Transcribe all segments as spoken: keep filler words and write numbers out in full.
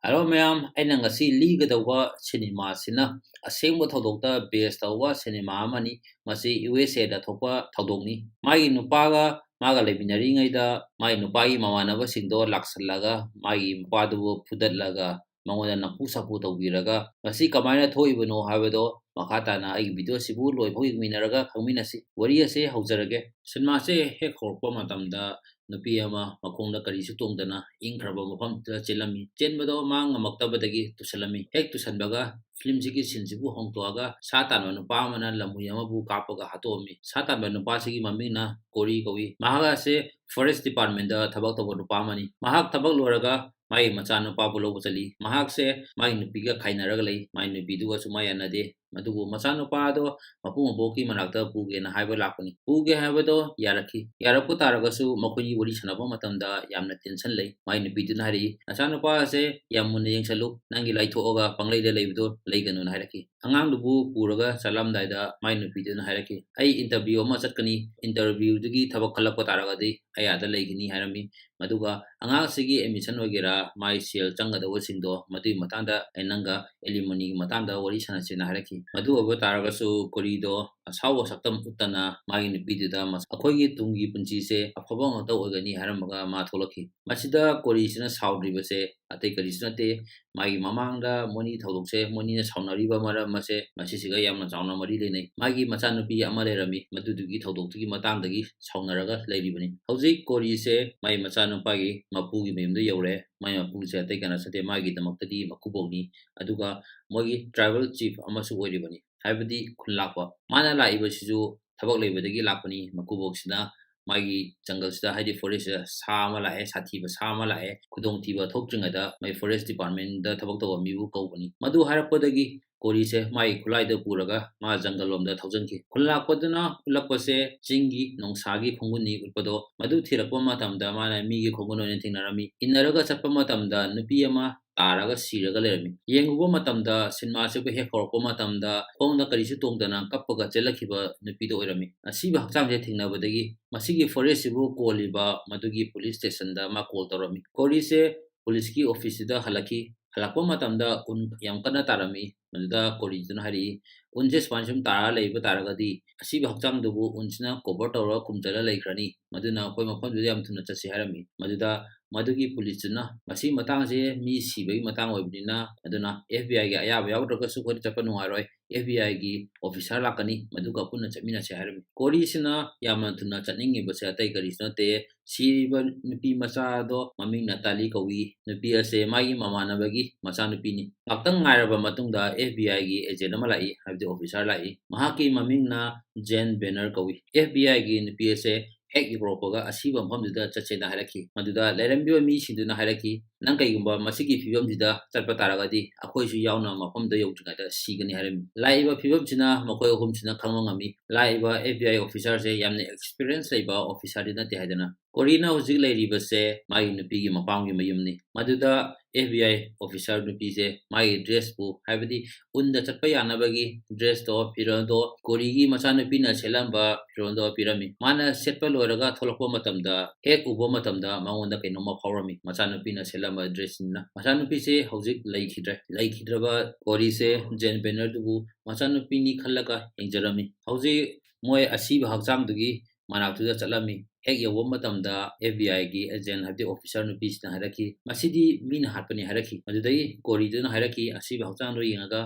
Hello ꯃꯌꯥꯝ, ꯑꯩꯅ ꯉꯁꯤ ꯂꯤꯒꯗꯧꯕ ꯁꯤꯅꯦꯃꯥꯁꯤꯅ ꯑꯁꯦꯡꯕ ꯊꯧꯗꯣꯛꯇ base ꯇꯧꯕ ꯁꯤꯅꯦꯃꯥ ꯑꯃꯅꯤ꯫ ꯃꯁꯤ ꯌꯨ ꯑꯦꯁ ꯑꯦꯗ ꯊꯣꯛꯄ ꯊꯧꯗꯣꯛꯅꯤ꯫ ꯃꯥꯒꯤ ꯅꯨꯄꯥꯒ ꯃꯥꯒ ꯂꯩꯃꯤꯟꯅꯔꯤꯉꯩꯗ ꯃꯥꯒꯤ ꯅꯨꯄꯥꯒꯤ ꯃꯃꯥꯟꯅꯕꯁꯤꯡꯗꯣ ꯂꯥꯛꯁꯜꯂꯒ ꯃꯥꯒꯤ ꯅꯨꯄꯥꯗꯨꯕꯨ ꯐꯨꯗꯠꯂꯒ ꯃꯉꯣꯟꯗ ꯅꯝꯐꯨ ꯁꯥꯐꯨ ꯇꯧꯕꯤꯔꯒ ꯃꯁꯤ ꯀꯃꯥꯏꯅ ꯊꯣꯛꯏꯕꯅꯣ ꯍꯥꯏꯕꯗꯣ ꯃꯈꯥ ꯇꯥꯅ ꯑꯩꯒꯤ video ꯑꯁꯤꯕꯨ ꯂꯣꯏꯐꯥꯎ ꯌꯦꯡꯃꯤꯟꯅꯔꯒ ꯈꯪꯃꯤꯟꯅꯁꯤ꯫ ꯋꯥꯔꯤ ꯑꯁꯦ ꯍꯧꯖꯔꯒꯦ꯫ ꯁꯤꯅꯦꯃꯥꯁꯦ ꯍꯦꯛ ꯍꯧꯔꯛꯄ ꯃꯇꯝꯗ ꯅꯨꯄꯤ ꯑꯃ ꯃꯈꯣꯡꯗ ꯀꯔꯤꯁꯨ ꯇꯣꯡꯗꯅ ꯏꯪꯈ꯭ꯔꯕ ꯃꯐꯝꯗꯨꯗ ꯆꯦꯜꯂꯝꯃꯤ꯫ ꯆꯦꯟꯕꯗꯣ ꯃꯥ ꯉꯝꯃꯛꯇꯕꯗꯒꯤ ꯇꯨꯁꯜꯂꯝꯃꯤ꯫ ꯍꯦꯛ ꯇꯨꯁꯟꯕꯒ ꯐꯤꯂꯝꯁꯤꯒꯤ ꯁꯤꯟꯁꯤꯕꯨ ꯍꯣꯡꯗꯣꯛꯑꯒ ꯁꯥ ꯇꯥꯟꯕ ꯅꯨꯄꯥ ꯑꯃꯅ ꯂꯝꯍꯨꯏ ꯑꯃꯕꯨ ꯀꯥꯞꯄꯒ ꯍꯥꯠꯇꯣꯛꯑꯝꯃꯤ꯫ ꯁꯥ ꯇꯥꯟꯕ ꯅꯨꯄꯥꯁꯤꯒꯤ ꯃꯃꯤꯡꯅ ꯀꯣꯔꯤ ꯀꯧꯏ꯫ ꯃꯍꯥꯛ ꯑꯁꯦ forest departmentꯗ ꯊꯕꯛ ꯇꯧꯕ ꯅꯨꯄꯥ ꯑꯃꯅꯤ꯫ ꯃꯍꯥꯛ ꯊꯕꯛ ꯂꯣꯏꯔꯒ ꯃꯥꯒꯤ ꯃꯆꯥꯅꯨꯄꯥꯕꯨ ꯂꯧꯕ ꯆꯠꯂꯤ꯫ ꯃꯍꯥꯛꯁꯦ ꯃꯥꯒꯤ ꯅꯨꯄꯤꯒ ꯈꯥꯏꯅꯔꯒ ꯂꯩ꯫ ꯃꯥꯒꯤ ꯅꯨꯄꯤꯗꯨꯒꯁꯨ ꯃꯥ ꯌꯥꯅꯗꯦ꯫ ꯑꯗꯨꯕꯨ ꯃꯆꯥꯅꯨꯄꯥꯗꯣ ꯃꯄꯨ ꯃꯕꯣꯛꯀꯤ ꯃꯅꯥꯛꯇ ꯄꯨꯒꯦꯅ ꯍꯥꯏꯕ ꯂꯥꯛꯄꯅꯤ꯫ ꯄꯨꯒꯦ ꯍꯥꯏꯕꯗꯣ ꯌꯥꯔꯛꯈꯤ꯫ ꯌꯥꯔꯛꯄ ꯇꯥꯔꯒꯁꯨ ꯃꯈꯣꯏꯒꯤ ꯋꯥꯔꯤ ꯁꯥꯟꯅꯕ ꯃꯇꯝꯗ ꯌꯥꯝꯅ tension ꯂꯩ꯫ ꯃꯥꯒꯤ ꯅꯨꯄꯤꯗꯨꯅ ꯍꯥꯏꯔꯛꯏ, "ꯅꯆꯥꯅꯨꯄꯥ ꯑꯁꯦ ꯌꯥꯝ ꯃꯨꯟꯅ ꯌꯦꯡꯁꯜꯂꯨ, ꯅꯪꯒꯤ ꯂꯥꯏꯊꯣꯛꯑꯒ ꯄꯪꯂꯩꯗ ꯂꯩꯕꯗꯣ ꯂꯩꯒꯅꯨꯅ" ꯍꯥꯏꯔꯛꯈꯤ꯫ ꯑꯉꯥꯡꯗꯨꯕꯨ ꯄꯨꯔꯒ ꯆꯠꯂꯝꯗꯥꯏꯗ ꯃꯥꯒꯤ ꯅꯨꯄꯤꯗꯨꯅ ꯍꯥꯏꯔꯛꯈꯤ, "ꯑꯩ interview ꯑꯃ ꯆꯠꯀꯅꯤ, interviewꯗꯨꯒꯤ ꯊꯕꯛ ꯈꯜꯂꯛꯄ ꯇꯥꯔꯒꯗꯤ ꯑꯩ ꯑꯥꯗ ꯂꯩꯒꯅꯤ" ꯍꯥꯏꯔꯝꯃꯤ꯫ ꯑꯗꯨꯒ ꯑꯉꯥꯡꯁꯤꯒꯤ admission ꯑꯣꯏꯒꯦꯔꯥ, ꯃꯥꯒꯤ ꯁꯦꯜ ꯆꯪꯒꯗꯧꯕꯁꯤꯡꯗꯣ, ꯃꯗꯨꯒꯤ ꯃꯇꯥꯡꯗ ꯑꯩ ꯅꯪꯒ alimonyꯒꯤ ꯃꯇꯥꯡꯗ ꯋꯥꯔꯤ ꯁꯥꯟꯅꯁꯦꯅ ꯍꯥꯏꯔꯛꯈꯤ꯫ ꯃꯗꯨ ꯑꯣꯏꯕ ꯇꯥꯔꯒꯁꯨ ꯀꯣꯔꯤꯗꯣ ꯑꯁꯥꯎꯕ ꯁꯛꯇꯝ ꯎꯠꯇꯅ ꯃꯥꯒꯤ ꯅꯨꯄꯤꯗꯨꯗ ꯃꯁ-, "ꯑꯩꯈꯣꯏꯒꯤ ꯇꯨꯡꯒꯤ ꯄꯨꯟꯁꯤꯁꯦ ꯑꯐꯕ ꯉꯥꯛꯇ ꯑꯣꯏꯒꯅꯤ" ꯍꯥꯏꯔꯝꯃꯒ ꯃꯥ ꯊꯣꯛꯂꯛꯈꯤ꯫ ꯃꯁꯤꯗ ꯀꯣꯔꯤꯁꯤꯅ ꯁꯥꯎꯗ꯭ꯔꯤꯕꯁꯦ ꯑꯇꯩ ꯀꯔꯤꯁꯨ ꯅꯠꯇꯦ, ꯃꯥꯒꯤ ꯃꯃꯥꯡꯗ ꯃꯣꯏꯅꯤ ꯊꯧꯗꯣꯛꯁꯦ, ꯃꯣꯏꯅꯤꯅ ꯁꯥꯎꯅꯔꯤꯕ ꯃꯔꯝ ꯑꯁꯦ ꯃꯁꯤꯁꯤꯒ ꯌꯥꯝꯅ ꯆꯥꯎꯅ ꯃꯔꯤ ꯂꯩꯅꯩ꯫ ꯃꯥꯒꯤ ꯃꯆꯥꯅꯨꯄꯤ ꯑꯃ ꯂꯩꯔꯝꯃꯤ, ꯃꯗꯨꯗꯨꯒꯤ ꯊꯧꯗꯣꯛꯇꯨꯒꯤ ꯃꯇꯥꯡꯗꯒꯤ ꯁꯥꯎꯅꯔꯒ ꯂꯩꯔꯤꯕꯅꯤ꯫ ꯍꯧꯖꯤꯛ ꯀꯣꯔꯤꯁꯦ ꯃꯥꯒꯤ ꯃꯆꯥꯅꯨꯄꯥꯒꯤ ꯃꯄꯨꯒꯤ ꯃꯌꯨꯝꯗ ꯌꯧꯔꯦ꯫ ꯃꯥꯒꯤ ꯃꯄꯨꯁꯦ ꯑꯇꯩ ꯀꯅꯥꯁꯨ ꯅꯠꯇꯦ, ꯃꯥꯒꯤꯗꯃꯛꯇꯗꯤ ꯃꯀꯨꯕꯣꯛꯅꯤ, ꯑꯗꯨꯒ ꯃꯣꯏꯒꯤ tribal chief ꯑꯃꯁꯨ ꯑꯣꯏꯔꯤꯕꯅꯤ, ꯍꯥꯏꯕꯗꯤ ꯈꯨꯟꯂꯥꯛꯄ꯫ ꯃꯥꯅ ꯂꯥꯛꯏꯕꯁꯤꯁꯨ ꯊꯕꯛ ꯂꯩꯕꯗꯒꯤ ꯂꯥꯛꯄꯅꯤ꯫ ꯃꯀꯨꯕꯣꯛꯁꯤꯅ ꯃꯥꯒꯤ ꯖꯪꯒꯜꯁꯤꯗ, ꯍꯥꯏꯗꯤ forestꯁꯤꯗ ꯁꯥ ꯑꯃ ꯂꯥꯛꯑꯦ, ꯁꯥꯊꯤꯕ ꯁꯥ ꯑꯃ ꯂꯥꯛꯑꯦ, ꯈꯨꯗꯣꯡꯊꯤꯕ ꯊꯣꯛꯇ꯭ꯔꯤꯉꯩꯗ ꯃꯣꯏ forest departmentꯗ ꯊꯕꯛ ꯇꯧꯕ ꯃꯤꯕꯨ ꯀꯧꯕꯅꯤ꯫ ꯃꯗꯨ ꯍꯥꯏꯔꯛꯄꯗꯒꯤ ꯀꯣꯔꯤꯁꯦ ꯃꯥꯒꯤ ꯈꯨꯠꯂꯥꯏꯗꯣ ꯄꯨꯔꯒ ꯃꯥ ꯖꯪꯒꯜ ꯂꯣꯝꯗ ꯊꯧꯖꯟꯈꯤ꯫ ꯈꯨꯟꯂꯥꯛꯄꯗꯨꯅ ꯎꯠꯂꯛꯄꯁꯦ ꯆꯤꯡꯒꯤ ꯅꯣꯡꯁꯥꯒꯤ ꯈꯣꯡꯒꯨꯟꯅꯤ ꯎꯠꯄꯗꯣ, ꯃꯗꯨ ꯊꯤꯔꯛꯄ ꯃꯇꯝꯗ ꯃꯥꯅ ꯃꯤꯒꯤ ꯈꯣꯡꯒꯨꯟ ꯑꯣꯏꯅ ꯊꯦꯡꯅꯔꯝꯃꯤ꯫ ꯏꯟꯅꯔꯒ ꯆꯠꯄ ꯃꯇꯝꯗ ꯅꯨꯄꯤ ꯑꯃ ꯇꯥꯔꯒ ꯁꯤꯔꯒ ꯂꯩꯔꯝꯃꯤ꯫ ꯌꯦꯡꯉꯨꯕ ꯃꯇꯝꯗ ꯁꯤꯅꯦꯃꯥꯁꯤꯕꯨ ꯍꯦꯛ ꯍꯧꯔꯛꯄ ꯃꯇꯝꯗ ꯈꯣꯡꯗ ꯀꯔꯤꯁꯨ ꯇꯣꯡꯗꯅ ꯀꯞꯄꯒ ꯆꯦꯜꯂꯛꯈꯤꯕ ꯅꯨꯄꯤꯗꯣ ꯑꯣꯏꯔꯝꯃꯤ꯫ ꯑꯁꯤꯕ ꯍꯛꯆꯥꯡꯁꯦ ꯊꯦꯡꯅꯕꯗꯒꯤ ꯃꯁꯤꯒꯤ forestꯁꯤꯕꯨ ꯀꯣꯜꯂꯤꯕ ꯃꯗꯨꯒꯤ police stationꯗ ꯃꯥ call ꯇꯧꯔꯝꯃꯤ꯫ ꯀꯣꯔꯤꯁꯦ ꯄꯨꯂꯤꯁꯀꯤ ꯑꯣꯐꯤꯁꯇꯨꯗ ꯍꯜꯂꯛꯈꯤ꯫ ꯍꯜꯂꯛꯄ ꯃꯇꯝꯗ ꯎꯟ ꯌꯥꯝ ꯀꯟꯅ ꯇꯥꯔꯝꯃꯤ꯫ ꯃꯗꯨꯗ ꯀꯣꯔꯤꯗꯨꯅ ꯍꯥꯏꯔꯛꯏ, "ꯎꯟꯁꯦ ꯁꯨꯃꯥꯏꯅ ꯁꯨꯝ ꯇꯥꯔ ꯂꯩꯕ ꯇꯥꯔꯒꯗꯤ ꯑꯁꯤꯕ ꯍꯛꯆꯥꯡꯗꯨꯕꯨ ꯎꯟꯁꯤꯅ ꯀꯣꯚꯔ ꯇꯧꯔꯒ ꯈꯨꯝꯖꯤꯜꯂ ꯂꯩꯈ꯭ꯔꯅꯤ꯫ ꯃꯗꯨꯅ ꯑꯩꯈꯣꯏ ꯃꯐꯝꯗꯨꯗ ꯌꯥꯝ ꯊꯨꯅ ꯆꯠꯁꯤ" ꯍꯥꯏꯔꯝꯃꯤ꯫ ꯃꯗꯨꯗ ꯃꯗꯨꯒꯤ ꯄꯨꯂꯤꯁꯇꯨꯅ, "ꯃꯁꯤ ꯃꯇꯥꯡꯁꯦ ꯃꯤ ꯁꯤꯕꯒꯤ ꯃꯇꯥꯡ ꯑꯣꯏꯕꯅꯤꯅ, ꯑꯗꯨꯅ ꯑꯦꯐ ꯕꯤ ꯑꯥꯏꯒꯤ ꯑꯌꯥꯕ ꯌꯥꯎꯗ꯭ꯔꯒꯁꯨ ꯑꯩꯈꯣꯏꯗ ꯆꯠꯄ ꯅꯨꯡꯉꯥꯏꯔꯣꯏ꯫ ꯑꯦꯐ ꯕꯤ ꯑꯥꯏꯒꯤ ꯑꯣꯐꯤꯁꯥꯔ ꯂꯥꯛꯀꯅꯤ, ꯃꯗꯨꯒ ꯄꯨꯟꯅ ꯆꯠꯃꯤꯟꯅꯁꯦ" ꯍꯥꯏꯔꯝꯃꯤ꯫ ꯀꯣꯔꯤꯁꯤꯅ ꯌꯥꯝꯅ ꯊꯨꯅ ꯆꯠꯅꯤꯡꯉꯤꯕꯁꯦ ꯑꯇꯩ ꯀꯔꯤꯁꯨ ꯅꯠꯇꯦ, ꯁꯤꯔꯤꯕ ꯅꯨꯄꯤ ꯃꯆꯥꯗꯣ ꯃꯃꯤꯡ ꯅꯇꯥꯂꯤ ꯀꯧꯏ꯫ ꯅꯨꯄꯤ ꯑꯁꯦ ꯃꯥꯒꯤ ꯃꯃꯥꯟꯅꯕꯒꯤ ꯃꯆꯥꯅꯨꯄꯤꯅꯤ꯫ ꯉꯥꯛꯇꯪ ꯉꯥꯏꯔꯕ ꯃꯇꯨꯡꯗ ꯑꯦꯐ ꯕꯤ ꯑꯥꯏꯒꯤ ꯑꯦꯖꯦꯟ ꯑꯃ ꯂꯥꯛꯏ, ꯍꯥꯏꯕꯗꯤ ꯑꯣꯐꯤꯁꯥꯔ ꯂꯥꯛꯏ꯫ ꯃꯍꯥꯛꯀꯤ ꯃꯃꯤꯡꯅ ꯖꯦꯟ ꯕꯦꯅꯔ ꯀꯧꯏ꯫ ꯑꯦꯐ ꯕꯤ ꯑꯥꯏꯒꯤ ꯅꯨꯄꯤ ꯑꯁꯦ ꯍꯦꯛ ꯌꯧꯔꯛꯄꯒ ꯑꯁꯤꯕ ꯃꯐꯝꯗꯨꯗ ꯆꯠꯁꯦꯅ ꯍꯥꯏꯔꯛꯈꯤ꯫ ꯃꯗꯨꯗ ꯂꯩꯔꯝꯂꯤꯕ ꯃꯤꯁꯤꯡꯗꯨꯅ ꯍꯥꯏꯔꯛꯈꯤ, "ꯅꯪ ꯀꯩꯒꯨꯝꯕ ꯃꯁꯤꯒꯤ ꯐꯤꯕꯝꯁꯤꯗ ꯆꯠꯄ ꯇꯥꯔꯒꯗꯤ ꯑꯩꯈꯣꯏꯁꯨ ꯌꯥꯎꯅ ꯃꯐꯝꯗ ꯌꯧꯗ꯭ꯔꯤꯉꯩꯗ ꯁꯤꯒꯅꯤ" ꯍꯥꯏꯔꯝꯃꯤ꯫ ꯂꯥꯛꯏꯕ ꯐꯤꯕꯝꯁꯤꯅ ꯃꯈꯣꯏ ꯑꯍꯨꯝꯁꯤꯅ ꯈꯪꯕ ꯉꯝꯃꯤ꯫ ꯂꯥꯛꯏꯕ ꯑꯦꯐ ꯕꯤ ꯑꯥꯏ ꯑꯣꯐꯤꯁꯥꯔꯁꯦ ꯌꯥꯝꯅ ꯑꯦꯛꯁꯄꯤꯔꯤꯌꯦꯟꯁ ꯂꯩꯕ ꯑꯣꯐꯤꯁꯥꯔꯗꯤ ꯅꯠꯇꯦ ꯍꯥꯏꯗꯅ꯫ ꯀꯣꯔꯤꯅ ꯍꯧꯖꯤꯛ ꯂꯩꯔꯤꯕꯁꯦ ꯃꯥꯒꯤ ꯅꯨꯄꯤꯒꯤ ꯃꯄꯥꯝꯒꯤ ꯃꯌꯨꯝꯅꯤ꯫ ꯃꯗꯨꯗ ꯑꯦꯐ ꯕꯤ ꯑꯥꯏ ꯑꯣꯐꯤꯁꯥꯔ ꯅꯨꯄꯤꯁꯦ ꯃꯥꯒꯤ ꯗ꯭ꯔꯦꯁꯄꯨ, ꯍꯥꯏꯕꯗꯤ ꯎꯟꯗ ꯆꯠꯄ ꯌꯥꯅꯕꯒꯤ ꯗ꯭ꯔꯦꯁꯇꯣ, ꯐꯤꯔꯣꯜꯗꯣ, ꯀꯣꯔꯤꯒꯤ ꯃꯆꯥꯅꯨꯄꯤꯅ ꯁꯦꯠꯂꯝꯕ ꯐꯤꯔꯣꯜꯗꯣ ꯄꯤꯔꯝꯃꯤ꯫ ꯃꯥꯅ ꯁꯦꯠꯄ ꯂꯣꯏꯔꯒ ꯊꯣꯛꯂꯛꯄ ꯃꯇꯝꯗ, ꯍꯦꯛ ꯎꯕ ꯃꯇꯝꯗ ꯃꯉꯣꯟꯗ ꯀꯩꯅꯣꯝꯃ ꯐꯥꯎꯔꯝꯃꯤ, ꯃꯆꯥꯅꯨꯄꯤꯅ ꯁꯦꯠꯂꯝꯕ ꯗ꯭ꯔꯦꯁꯁꯤꯅ꯫ ꯃꯆꯥꯅꯨꯄꯤꯁꯦ ꯍꯧꯖꯤꯛ ꯂꯩꯈꯤꯗ꯭ꯔꯦ꯫ ꯂꯩꯈꯤꯗ꯭ꯔꯕ ꯀꯣꯔꯤꯁꯦ ꯖꯦꯟ ꯕꯦꯅꯔꯗꯨꯕꯨ ꯃꯆꯥꯅꯨꯄꯤꯅꯤ ꯈꯜꯂꯒ ꯌꯦꯡꯖꯔꯝꯃꯤ꯫ ꯍꯧꯖꯤꯛ ꯃꯣꯏ ꯑꯁꯤꯕ ꯍꯛꯆꯥꯡꯗꯨꯒꯤ ꯃꯅꯥꯛꯇꯨꯗ ꯆꯠꯂꯝꯃꯤ꯫ ꯍꯦꯛ ꯌꯧꯕ ꯃꯇꯝꯗ ꯑꯦꯐ ꯕꯤ ꯑꯥꯏꯒꯤ ꯑꯦꯖꯦꯟ, ꯍꯥꯏꯕꯗꯤ ꯑꯣꯐꯤꯁꯥꯔ ꯅꯨꯄꯤꯁꯤꯅ ꯍꯥꯏꯔꯛꯈꯤ, "ꯃꯁꯤꯗꯤ ꯃꯤꯅ ꯍꯥꯠꯄꯅꯤ" ꯍꯥꯏꯔꯛꯈꯤ꯫ ꯑꯗꯨꯗꯒꯤ ꯀꯣꯔꯤꯗꯨꯅ ꯍꯥꯏꯔꯛꯈꯤ, ꯑꯁꯤꯕ ꯍꯛꯆꯥꯡꯗꯣ ꯌꯦꯡꯉꯒ,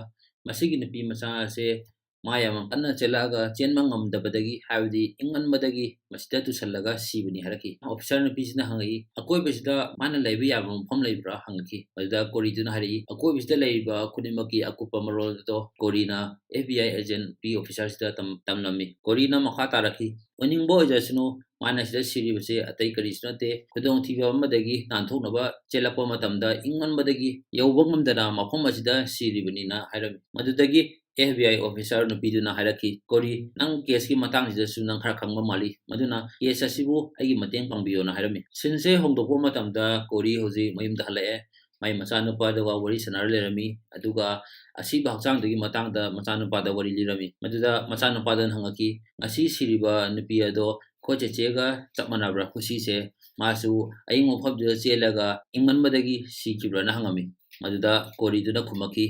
"ꯃꯁꯤꯒꯤ ꯅꯨꯄꯤ ꯃꯆꯥ ꯑꯁꯦ ꯃꯥ ꯌꯥꯝ ꯀꯟꯅ ꯆꯦꯜꯂꯛꯑꯒ ꯆꯦꯟꯕ ꯉꯝꯗꯕꯗꯒꯤ, ꯍꯥꯏꯕꯗꯤ ꯏꯪꯃꯟꯕꯗꯒꯤ ꯃꯁꯤꯗ ꯇꯨꯁꯜꯂꯒ ꯁꯤꯕꯅꯤ" ꯍꯥꯏꯔꯛꯈꯤ꯫ ꯑꯣꯐꯤꯁꯥꯔ ꯅꯨꯄꯤꯁꯤꯅ ꯍꯪꯉꯛꯏ, "ꯑꯀꯣꯏꯕꯁꯤꯗ ꯃꯥꯅ ꯂꯩꯕ ꯌꯥꯕ ꯃꯐꯝ ꯂꯩꯕ꯭ꯔꯥ?" ꯍꯪꯉꯛꯈꯤ꯫ ꯑꯗꯨꯗ ꯀꯣꯔꯤꯗꯨꯅ ꯍꯥꯏꯔꯛꯏ, "ꯑꯀꯣꯏꯕꯁꯤꯗ ꯂꯩꯔꯤꯕ ꯈꯨꯗꯤꯡꯃꯛꯀꯤ ꯑꯀꯨꯞꯄ ꯃꯔꯣꯜ ꯑꯗꯣ ꯀꯣꯔꯤꯅ ꯑꯦꯐ ꯕꯤ ꯑꯥꯏ ꯑꯦꯖꯦꯟ ꯅꯨꯄꯤ ꯑꯣꯐꯤꯁꯥꯔꯁꯤꯗ ꯇꯝ-, ꯇꯝꯂꯝꯃꯤ꯫" ꯀꯣꯔꯤꯅ ꯃꯈꯥ ꯇꯥꯔꯛꯈꯤ, "ꯑꯣꯏꯅꯤꯡꯕ ꯑꯣꯏꯖꯁꯅꯨ, ꯃꯥꯅ ꯁꯤꯗ ꯁꯤꯔꯤꯕꯁꯦ ꯑꯇꯩ ꯀꯔꯤꯁꯨ ꯅꯠꯇꯦ, ꯈꯨꯗꯣꯡꯊꯤꯕ ꯑꯃꯗꯒꯤ ꯅꯥꯟꯊꯣꯛꯅꯕ ꯆꯦꯜꯂꯛꯄ ꯃꯇꯝꯗ ꯏꯪꯃꯟꯕꯗꯒꯤ ꯌꯧꯕ ꯉꯝꯗꯅ ꯃꯐꯝ ꯑꯁꯤꯗ ꯁꯤꯔꯤꯕꯅꯤꯅ" ꯍꯥꯏꯔꯝꯃꯤ꯫ ꯃꯗꯨꯗꯒꯤ ꯑꯦꯐ ꯕꯤ ꯑꯥꯏ ꯑꯣꯐꯤꯁꯥꯔ ꯅꯨꯄꯤꯗꯨꯅ ꯍꯥꯏꯔꯛꯈꯤ, "ꯀꯣꯔꯤ, ꯅꯪ ꯀꯦꯁꯀꯤ ꯃꯇꯥꯡꯁꯤꯗꯁꯨ ꯅꯪ ꯈꯔ ꯈꯪꯕ ꯃꯥꯜꯂꯤ, ꯃꯗꯨꯅ ꯀꯦꯁ ꯑꯁꯤꯕꯨ ꯑꯩꯒꯤ ꯃꯇꯦꯡ ꯄꯥꯡꯕꯤꯌꯣꯅ" ꯍꯥꯏꯔꯝꯃꯤ꯫ ꯁꯤꯟꯁꯦ ꯍꯣꯡꯗꯣꯛꯄ ꯃꯇꯝꯗ ꯀꯣꯔꯤ ꯍꯧꯖꯤꯛ ꯃꯌꯨꯝꯗ ꯍꯜꯂꯛꯑꯦ꯫ ꯃꯥꯏ ꯃꯆꯥꯅꯨꯄꯥꯗꯨꯒ ꯋꯥꯔꯤ ꯁꯥꯟꯅꯔ ꯂꯩꯔꯝꯃꯤ꯫ ꯑꯗꯨꯒ ꯑꯁꯤꯕ ꯍꯛꯆꯥꯡꯗꯨꯒꯤ ꯃꯇꯥꯡꯗ ꯃꯆꯥꯅꯨꯄꯥꯗ ꯋꯥꯔꯤ ꯂꯤꯔꯝꯃꯤ꯫ ꯃꯗꯨꯗ ꯃꯆꯥꯅꯨꯄꯥꯗꯨꯅ ꯍꯪꯉꯛꯈꯤ, "ꯉꯁꯤ ꯁꯤꯔꯤꯕ ꯅꯨꯄꯤ ꯑꯗꯣ ꯑꯩꯈꯣꯏ ꯆꯦꯆꯦꯒ ꯆꯞ ꯃꯥꯟꯅꯕ꯭ꯔꯥ ꯈꯨꯁꯤꯁꯦ?" ꯃꯥꯁꯨ ꯑꯏꯪꯕ ꯃꯐꯝꯗꯨꯗ ꯆꯦꯜꯂꯒ ꯏꯪꯃꯟꯕꯗꯒꯤ ꯁꯤꯈꯤꯕ꯭ꯔꯥꯅ ꯍꯪꯉꯝꯃꯤ꯫ ꯃꯗꯨꯗ ꯀꯣꯔꯤꯗꯨꯅ ꯈꯨꯝꯃꯛꯈꯤ,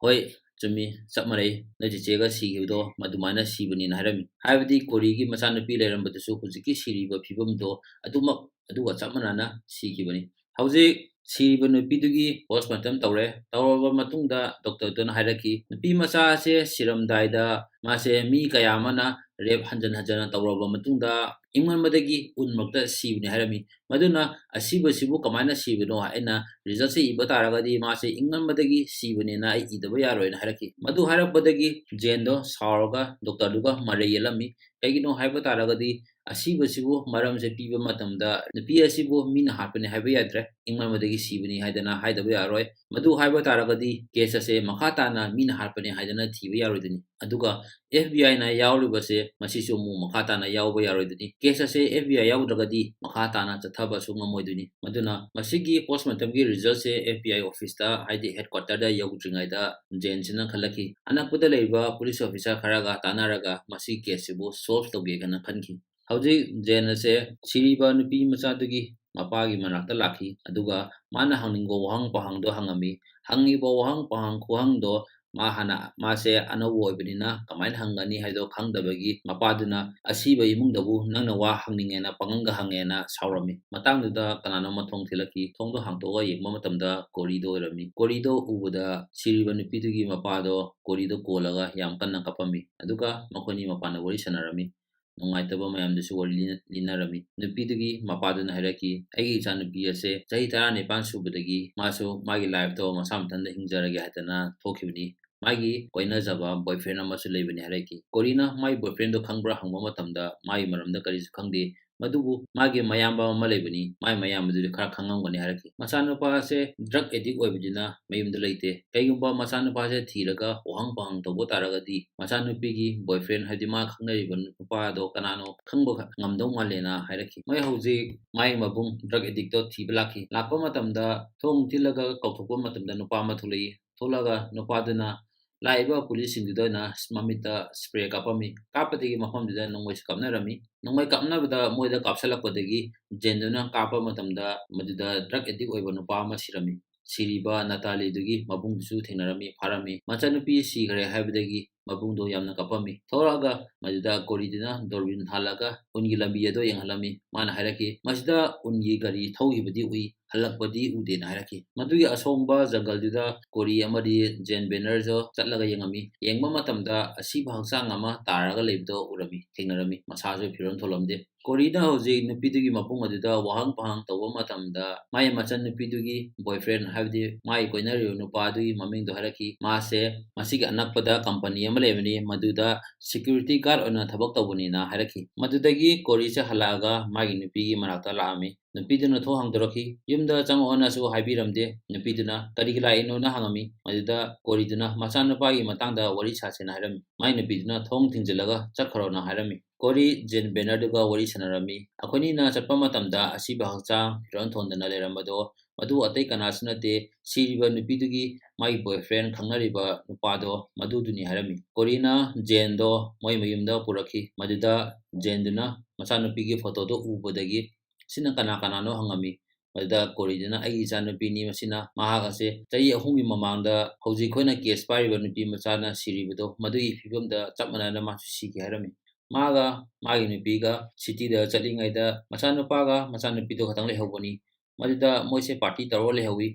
"ꯍꯣꯏ, ꯆꯨꯝꯃꯤ, ꯆꯞ ꯃꯥꯟꯅꯩ, ꯅꯣꯏ ꯆꯤꯆꯦꯒ ꯁꯤꯈꯤꯕꯗꯣ ꯃꯗꯨꯃꯥꯏꯅ ꯁꯤꯕꯅꯤꯅ" ꯍꯥꯏꯔꯝꯃꯤ꯫ ꯍꯥꯏꯕꯗꯤ ꯀꯣꯔꯤꯒꯤ ꯃꯆꯥꯅꯨꯄꯤ ꯂꯩꯔꯝꯕꯗꯨꯁꯨ ꯍꯧꯖꯤꯛꯀꯤ ꯁꯤꯔꯤꯕ ꯐꯤꯕꯝꯗꯣ ꯑꯗꯨꯃꯛ, ꯑꯗꯨꯒ ꯆꯞ ꯃꯥꯟꯅꯅ ꯁꯤꯈꯤꯕꯅꯤ꯫ ꯍꯧꯖꯤꯛ ꯁꯤꯔꯤꯕ ꯅꯨꯄꯤꯗꯨꯒꯤ ꯄꯣꯁꯃꯣꯔꯇꯦꯝ ꯇꯧꯔꯦ꯫ ꯇꯧꯔꯕ ꯃꯇꯨꯡꯗ ꯗꯣꯛꯇꯔꯗꯨꯅ ꯍꯥꯏꯔꯛꯈꯤ, ꯅꯨꯄꯤ ꯃꯆꯥ ꯑꯁꯦ ꯁꯤꯔꯝꯗꯥꯏꯗ ꯃꯥꯁꯦ ꯃꯤ ꯀꯌꯥ ꯑꯃꯅ ꯔꯦꯞ ꯍꯟꯖꯟ ꯍꯟꯖꯟꯅ ꯇꯧꯔꯕ ꯃꯇꯨꯡꯗ ꯏꯪꯃꯟꯕꯗꯒꯤ ꯎꯟ ꯃꯔꯛꯇ ꯁꯤꯕꯅꯤ ꯍꯥꯏꯔꯝꯃꯤ꯫ ꯃꯗꯨꯅ ꯑꯁꯤꯕꯁꯤꯕꯨ ꯀꯃꯥꯏꯅ ꯁꯤꯕꯅꯣ ꯍꯥꯏꯅ ꯔꯤꯖꯜꯁꯦ ꯏꯕ ꯇꯥꯔꯒꯗꯤ ꯃꯥꯁꯦ ꯏꯪꯃꯟꯕꯗꯒꯤ ꯁꯤꯕꯅꯦꯅ ꯑꯩ ꯏꯗꯕ ꯌꯥꯔꯣꯏꯅ ꯍꯥꯏꯔꯛꯈꯤ꯫ ꯃꯗꯨ ꯍꯥꯏꯔꯛꯄꯗꯒꯤ ꯖꯦꯟꯗꯣ ꯁꯥꯎꯔꯒ ꯗꯣꯛꯇꯔꯗꯨꯒ ꯃꯔꯩ ꯌꯦꯠꯂꯝꯃꯤ꯫ ꯀꯩꯒꯤꯅꯣ ꯍꯥꯏꯕ ꯇꯥꯔꯒꯗꯤ ꯑꯁꯤꯕꯁꯤꯕꯨ ꯃꯔꯝꯁꯦ ꯄꯤꯕ ꯃꯇꯝꯗ ꯅꯨꯄꯤ ꯑꯁꯤꯕꯨ ꯃꯤꯅ ꯍꯥꯠꯄꯅꯤ ꯍꯥꯏꯕ ꯌꯥꯗ꯭ꯔꯦ, ꯏꯪꯃꯟꯕꯗꯒꯤ ꯁꯤꯕꯅꯤ ꯍꯥꯏꯗꯅ ꯍꯥꯏꯗꯕ ꯌꯥꯔꯣꯏ꯫ ꯃꯗꯨ ꯍꯥꯏꯕ ꯇꯥꯔꯒꯗꯤ ꯀꯦꯁ ꯑꯁꯦ ꯃꯈꯥ ꯇꯥꯅ ꯃꯤꯅ ꯍꯥꯠꯄꯅꯤ ꯍꯥꯏꯗꯅ ꯊꯤꯕ ꯌꯥꯔꯣꯏꯗꯣꯏꯅꯤ꯫ ꯑꯗꯨꯒ ꯑꯦꯐ ꯕꯤ ꯑꯥꯏꯅ ꯌꯥꯎꯔꯤꯕꯁꯦ ꯃꯁꯤꯁꯨ ꯑꯃꯨꯛ ꯃꯈꯥ ꯇꯥꯅ ꯌꯥꯎꯕ ꯌꯥꯔꯣꯏꯗꯣꯏꯅꯤ꯫ ꯀꯦꯁ ꯑꯁꯦ ꯑꯦꯐ ꯕꯤ ꯑꯥꯏ ꯌꯥꯎꯗ꯭ꯔꯒꯗꯤ ꯃꯈꯥ ꯇꯥꯅ ꯆꯠꯊꯕꯁꯨ ꯉꯝꯃꯣꯏꯗꯣꯏꯅꯤ꯫ ꯃꯗꯨꯅ ꯃꯁꯤꯒꯤ ꯄꯣꯁꯃꯣꯔꯇꯦꯝꯒꯤ ꯔꯤꯖꯜꯁꯦ ꯑꯦꯐ ꯕꯤ ꯑꯥꯏ ꯑꯣꯐꯤꯁꯇ, ꯍꯥꯏꯗꯤ ꯍꯦꯗꯀ꯭ꯋꯥꯇꯔꯗ ꯌꯧꯗ꯭ꯔꯤꯉꯩꯗ ꯖꯦꯟꯁꯤꯅ ꯈꯜꯂꯛꯈꯤ, ꯑꯅꯛꯄꯗ ꯂꯩꯔꯤꯕ ꯄꯨꯂꯤꯁ ꯑꯣꯐꯤꯁꯥꯔ ꯈꯔꯒ ꯇꯥꯟꯅꯔꯒ ꯃꯁꯤꯒꯤ ꯀꯦꯁꯁꯤꯕꯨ ꯁꯣꯜꯚ ꯇꯧꯒꯦ ꯍꯥꯏꯅ ꯈꯟꯈꯤ꯫ ꯍꯧꯖꯤꯛ ꯖꯦꯟ ꯑꯁꯦ ꯁꯤꯔꯤꯕ ꯅꯨꯄꯤ ꯃꯆꯥꯗꯨꯒꯤ ꯃꯄꯥꯒꯤ ꯃꯅꯥꯛꯇ ꯂꯥꯛꯈꯤ, ꯑꯗꯨꯒ ꯃꯥꯅ ꯍꯪꯅꯤꯡꯕ ꯋꯥꯍꯪ ꯄꯥꯎꯍꯪꯗꯣ ꯍꯪꯉꯝꯃꯤ꯫ ꯍꯪꯉꯤꯕ ꯋꯥꯍꯪ ꯄꯥꯎꯍꯪ ꯈꯨꯍꯪꯗꯣ ꯃꯥ ꯍꯥꯟꯅ, ꯃꯥꯁꯦ ꯑꯅꯧꯕ ꯑꯣꯏꯕꯅꯤꯅ ꯀꯃꯥꯏꯅ ꯍꯪꯒꯅꯤ ꯍꯥꯏꯗꯣ ꯈꯪꯗꯕꯒꯤ ꯃꯄꯥꯗꯨꯅ ꯑꯁꯤꯕ ꯏꯃꯨꯡꯗꯕꯨ ꯅꯪꯅ ꯋꯥ ꯍꯪꯅꯤꯡꯉꯦꯅ ꯄꯪꯍꯪꯒ ꯍꯪꯉꯦꯅ ꯁꯥꯎꯔꯝꯃꯤ꯫ ꯃꯇꯥꯡꯗꯨꯗ ꯀꯅꯥꯅꯣꯝꯃ ꯊꯣꯡ ꯊꯤꯜꯂꯛꯈꯤ꯫ ꯊꯣꯡꯗꯣ ꯍꯥꯡꯇꯣꯛꯑꯒ ꯌꯦꯡꯕ ꯃꯇꯝꯗ ꯀꯣꯔꯤꯗꯣ ꯑꯣꯏꯔꯝꯃꯤ꯫ ꯀꯣꯔꯤꯗꯣ ꯎꯕꯗ ꯁꯤꯔꯤꯕ ꯅꯨꯄꯤꯗꯨꯒꯤ ꯃꯄꯥꯗꯣ ꯀꯣꯔꯤꯗꯣ ꯀꯣꯜꯂꯒ ꯌꯥꯝ ꯀꯟꯅ ꯀꯞꯄꯝꯃꯤ꯫ ꯑꯗꯨꯒ ꯃꯈꯣꯏꯅꯤ ꯃꯄꯥꯟꯗ ꯋꯥꯔꯤ ꯁꯥꯟꯅꯔꯝꯃꯤ꯫ ꯅꯨꯡꯉꯥꯏꯇꯕ ꯃꯌꯥꯝꯗꯨꯁꯨ ꯋꯥꯔꯤ ꯂꯤꯅ-, ꯂꯤꯅꯔꯝꯃꯤ꯫ ꯅꯨꯄꯤꯗꯨꯒꯤ ꯃꯄꯥꯗꯨꯅ ꯍꯥꯏꯔꯛꯈꯤ, "ꯑꯩꯒꯤ ꯏꯆꯥꯅꯨꯄꯤ ꯑꯁꯦ ꯆꯍꯤ ꯇꯔꯥꯅꯤꯄꯥꯟ ꯁꯨꯕꯗꯒꯤ ꯃꯥꯁꯨ ꯃꯥꯒꯤ ꯂꯥꯏꯐꯇꯣ ꯃꯁꯥ ꯃꯊꯟꯇ ꯍꯤꯡꯖꯔꯒꯦ ꯍꯥꯏꯗꯅ ꯊꯣꯛꯈꯤꯕꯅꯤ꯫ ꯃꯥꯒꯤ ꯀꯣꯏꯅꯖꯕ ꯕꯣꯏꯐ꯭ꯔꯦꯟ ꯑꯃꯁꯨ ꯂꯩꯕꯅꯤ" ꯍꯥꯏꯔꯛꯈꯤ꯫ ꯀꯣꯔꯤꯅ ꯃꯥꯒꯤ ꯕꯣꯏꯐ꯭ꯔꯦꯟꯗꯣ ꯈꯪꯕ꯭ꯔꯥ ꯍꯪꯕ ꯃꯇꯝꯗ ꯃꯥꯒꯤ ꯃꯔꯝꯗ ꯀꯔꯤꯁꯨ ꯈꯪꯗꯦ꯫ ꯃꯗꯨꯕꯨ ꯃꯥꯒꯤ ꯃꯌꯥꯝꯕ ꯑꯃ ꯂꯩꯕꯅꯤ, ꯃꯥꯒꯤ ꯃꯌꯥꯝꯕꯗꯨꯗꯤ ꯈꯔ ꯈꯪꯉꯝꯒꯅꯤ ꯍꯥꯏꯔꯛꯈꯤ꯫ ꯃꯆꯥꯅꯨꯄꯥ ꯑꯁꯦ ꯗ꯭ꯔꯒ ꯑꯦꯗꯤꯛ ꯑꯣꯏꯕꯅꯤꯅ ꯃꯌꯨꯝꯗ ꯂꯩꯇꯦ꯫ ꯀꯩꯒꯨꯝꯕ ꯃꯆꯥꯅꯨꯄꯥꯁꯦ ꯊꯤꯔꯒ ꯋꯥꯍꯪ ꯄꯥꯎꯍꯪ ꯇꯧꯕ ꯇꯥꯔꯒꯗꯤ ꯃꯆꯥꯅꯨꯄꯤꯒꯤ ꯕꯣꯏꯐ꯭ꯔꯦꯟ, ꯍꯥꯏꯗꯤ ꯃꯥ ꯈꯪꯅꯔꯤꯕ ꯅꯨꯄꯥꯗꯣ ꯀꯅꯥꯅꯣ ꯈꯪꯕ ꯉꯝꯗꯧ ꯃꯥꯜꯂꯦꯅ ꯍꯥꯏꯔꯛꯈꯤ꯫ ꯃꯣꯏ ꯍꯧꯖꯤꯛ ꯃꯥꯒꯤ ꯃꯕꯨꯡ ꯗ꯭ꯔꯒ ꯑꯦꯗꯤꯛꯇꯣ ꯊꯤꯕ ꯂꯥꯛꯈꯤ꯫ ꯂꯥꯛꯄ ꯃꯇꯝꯗ ꯊꯣꯡ ꯊꯤꯜꯂꯒ ꯀꯧꯊꯣꯛꯄ ꯃꯇꯝꯗ ꯅꯨꯄꯥ ꯑꯃ ꯊꯣꯛꯂꯛꯏ꯫ ꯊꯣꯛꯂꯒ ꯅꯨꯄꯥꯗꯨꯅ ꯂꯥꯛꯏꯕ ꯄꯨꯂꯤꯁꯁꯤꯡꯗꯨꯗ ꯑꯣꯏꯅ ꯃꯃꯤꯠꯇ ꯁ꯭ꯄ꯭ꯔꯦ ꯀꯥꯞꯄꯝꯃꯤ꯫ ꯀꯥꯞꯄꯗꯒꯤ ꯃꯐꯝꯗꯨꯗ ꯅꯣꯡꯃꯩꯁꯨ ꯀꯥꯞꯅꯔꯝꯃꯤ꯫ ꯅꯣꯡꯃꯩ ꯀꯥꯞꯅꯕꯗ ꯃꯣꯏꯗ ꯀꯥꯞꯁꯤꯜꯂꯛꯄꯗꯒꯤ ꯖꯦꯟꯗꯨꯅ ꯀꯥꯞꯄ ꯃꯇꯝꯗ ꯃꯗꯨꯗ ꯗ꯭ꯔꯒ ꯑꯦꯗꯤꯛ ꯑꯣꯏꯕ ꯅꯨꯄꯥ ꯑꯃ ꯁꯤꯔꯝꯃꯤ꯫ ꯁꯤꯔꯤꯕ ꯅꯇꯥꯂꯤꯗꯨꯒꯤ ꯃꯕꯨꯡꯗꯨꯁꯨ ꯊꯦꯡꯅꯔꯝꯃꯤ, ꯐꯥꯔꯝꯃꯤ꯫ ꯃꯆꯟꯅꯨꯄꯤ ꯁꯤꯈ꯭ꯔꯦ ꯍꯥꯏꯕꯗꯒꯤ ꯃꯕꯨꯡꯗꯣ ꯌꯥꯝꯅ ꯀꯞꯄꯝꯃꯤ꯫ ꯊꯣꯛꯂꯛꯑꯒ ꯃꯗꯨꯗ ꯀꯣꯔꯤꯗꯨꯅ ꯗꯣꯔꯕꯤꯟ ꯊꯥꯜꯂꯒ ꯎꯟꯒꯤ ꯂꯝꯕꯤ ꯑꯗꯣ ꯌꯦꯡꯍꯜꯂꯝꯃꯤ꯫ ꯃꯥꯅ ꯍꯥꯏꯔꯛꯈꯤ, "ꯃꯁꯤꯗ ꯎꯟꯒꯤ ꯒꯥꯔꯤ ꯊꯧꯈꯤꯕꯗꯤ ꯎꯏ, ꯍꯜꯂꯛꯄꯗꯤ ꯎꯗꯦꯅ" ꯍꯥꯏꯔꯛꯈꯤ꯫ ꯃꯗꯨꯒꯤ ꯑꯁꯣꯡꯕ ꯖꯪꯒꯜꯗꯨꯗ ꯀꯣꯔꯤ ꯑꯃꯗꯤ ꯖꯦꯟ ꯕꯦꯅꯔꯁꯨ ꯆꯠꯂꯒ ꯌꯦꯡꯉꯝꯃꯤ꯫ ꯌꯦꯡꯕ ꯃꯇꯝꯗ ꯑꯁꯤꯕ ꯍꯛꯆꯥꯡ ꯑꯃ ꯇꯥꯔꯒ ꯂꯩꯕꯗꯣ ꯎꯔꯝꯃꯤ, ꯊꯦꯡꯅꯔꯝꯃꯤ꯫ ꯃꯁꯥꯁꯨ ꯐꯤꯔꯣꯜ ꯊꯣꯛꯂꯝꯗꯦ꯫ ꯀꯣꯔꯤꯅ ꯍꯧꯖꯤꯛ ꯅꯨꯄꯤꯗꯨꯒꯤ ꯃꯕꯨꯡ ꯑꯗꯨꯗ ꯋꯥꯍꯪ ꯄꯥꯍꯪ ꯇꯧꯕ ꯃꯇꯝꯗ, ꯃꯥꯒꯤ ꯃꯆꯟꯅꯨꯄꯤꯗꯨꯒꯤ boyfriend, ꯍꯥꯏꯕꯗꯤ ꯃꯥꯒꯤ ꯀꯣꯏꯅꯔꯤꯕ ꯅꯨꯄꯥꯗꯨꯒꯤ ꯃꯃꯤꯡꯗꯣ ꯍꯥꯏꯔꯛꯈꯤ꯫ ꯃꯥꯁꯦ ꯃꯁꯤꯒꯤ ꯑꯅꯛꯄꯗ ꯀꯝꯄꯅꯤ ꯑꯃ ꯂꯩꯕꯅꯤ, ꯃꯗꯨꯗ security guard ꯑꯣꯏꯅ ꯊꯕꯛ ꯇꯧꯕꯅꯤꯅ ꯍꯥꯏꯔꯛꯈꯤ꯫ ꯃꯗꯨꯗꯒꯤ ꯀꯣꯔꯤꯁꯦ ꯍꯜꯂꯛꯑꯒ ꯃꯥꯒꯤ ꯅꯨꯄꯤꯒꯤ ꯃꯅꯥꯛꯇ ꯂꯥꯛꯑꯝꯃꯤ꯫ ꯅꯨꯄꯤꯗꯨꯅ ꯊꯣꯡ ꯍꯥꯡꯗꯣꯔꯛꯈꯤ꯫ ꯌꯨꯝꯗ ꯆꯪꯉꯛꯑꯣꯅꯁꯨ ꯍꯥꯏꯕꯤꯔꯝꯗꯦ꯫ ꯅꯨꯄꯤꯗꯨꯅ "ꯀꯔꯤꯒꯤ ꯂꯥꯛꯏꯅꯣꯅ?" ꯍꯪꯉꯝꯃꯤ꯫ ꯃꯗꯨꯗ ꯀꯣꯔꯤꯗꯨꯅ ꯃꯆꯥꯅꯨꯄꯥꯒꯤ ꯃꯇꯥꯡꯗ ꯋꯥꯔꯤ ꯁꯥꯁꯦꯅ ꯍꯥꯏꯔꯝꯃꯤ꯫ ꯃꯥꯏ ꯅꯨꯄꯤꯗꯨꯅ "ꯊꯣꯡ ꯊꯤꯡꯖꯤꯜꯂꯒ ꯆꯠꯈ꯭ꯔꯣꯅ" ꯍꯥꯏꯔꯝꯃꯤ꯫ ꯀꯣꯔꯤ ꯖꯦꯟ ꯕꯦꯅꯔꯗꯨꯒ ꯋꯥꯔꯤ ꯁꯥꯟꯅꯔꯝꯃꯤ꯫ ꯑꯩꯈꯣꯏꯅꯤꯅ ꯆꯠꯄ ꯃꯇꯝꯗ ꯑꯁꯤꯕ ꯍꯛꯆꯥꯡ ꯐꯤꯔꯣꯟ ꯊꯣꯟꯗꯅ ꯂꯩꯔꯝꯕꯗꯣ ꯃꯗꯨ ꯑꯇꯩ ꯀꯅꯥꯁꯨ ꯅꯠꯇꯦ, ꯁꯤꯔꯤꯕ ꯅꯨꯄꯤꯗꯨꯒꯤ ꯃꯥꯒꯤ boyfriend ꯈꯪꯅꯔꯤꯕ ꯅꯨꯄꯥꯗꯣ ꯃꯗꯨꯗꯨꯅꯤ ꯍꯥꯏꯔꯝꯃꯤ꯫ ꯀꯣꯔꯤꯅ ꯖꯦꯟꯗꯣ ꯃꯣꯏ ꯃꯌꯨꯝꯗ ꯄꯨꯔꯛꯈꯤ꯫ ꯃꯗꯨꯗ ꯖꯦꯟꯗꯨꯅ ꯃꯆꯥꯅꯨꯄꯤꯒꯤ ꯐꯣꯇꯣꯗꯣ ꯎꯕꯗꯒꯤ "ꯁꯤꯅ ꯀꯅꯥ ꯀꯅꯥꯅꯣ?" ꯍꯪꯉꯝꯃꯤ꯫ ꯃꯗꯨꯗ ꯀꯣꯔꯤꯗꯨꯅ "ꯑꯩꯒꯤ ꯏꯆꯥꯅꯨꯄꯤꯅꯤ, ꯃꯁꯤꯅ ꯃꯍꯥꯛ ꯑꯁꯦ ꯆꯍꯤ ꯑꯍꯨꯝꯒꯤ ꯃꯃꯥꯡꯗ ꯍꯧꯖꯤꯛ ꯑꯩꯈꯣꯏꯅ ꯀꯦꯁ ꯄꯥꯏꯔꯤꯕ ꯅꯨꯄꯤ ꯃꯆꯥꯅ ꯁꯤꯔꯤꯕꯗꯣ ꯃꯗꯨꯒꯤ ꯐꯤꯕꯝꯗ ꯆꯞ ꯃꯥꯟꯅꯅ ꯃꯥꯁꯨ ꯁꯤꯈꯤ" ꯍꯥꯏꯔꯝꯃꯤ꯫ ꯃꯥꯒ ꯃꯥꯒꯤ ꯅꯨꯄꯤꯒ ꯁꯤꯇꯤꯗ ꯆꯠꯂꯤꯉꯩꯗ ꯃꯆꯥꯅꯨꯄꯥꯒ ꯃꯆꯥꯅꯨꯄꯤꯗꯣ ꯈꯛꯇꯪ ꯂꯩꯍꯧꯕꯅꯤ꯫ ꯃꯗꯨꯗ ꯃꯣꯏꯁꯦ ꯄꯥꯔꯇꯤ ꯇꯧꯔꯒ ꯂꯩꯍꯧꯋꯤ꯫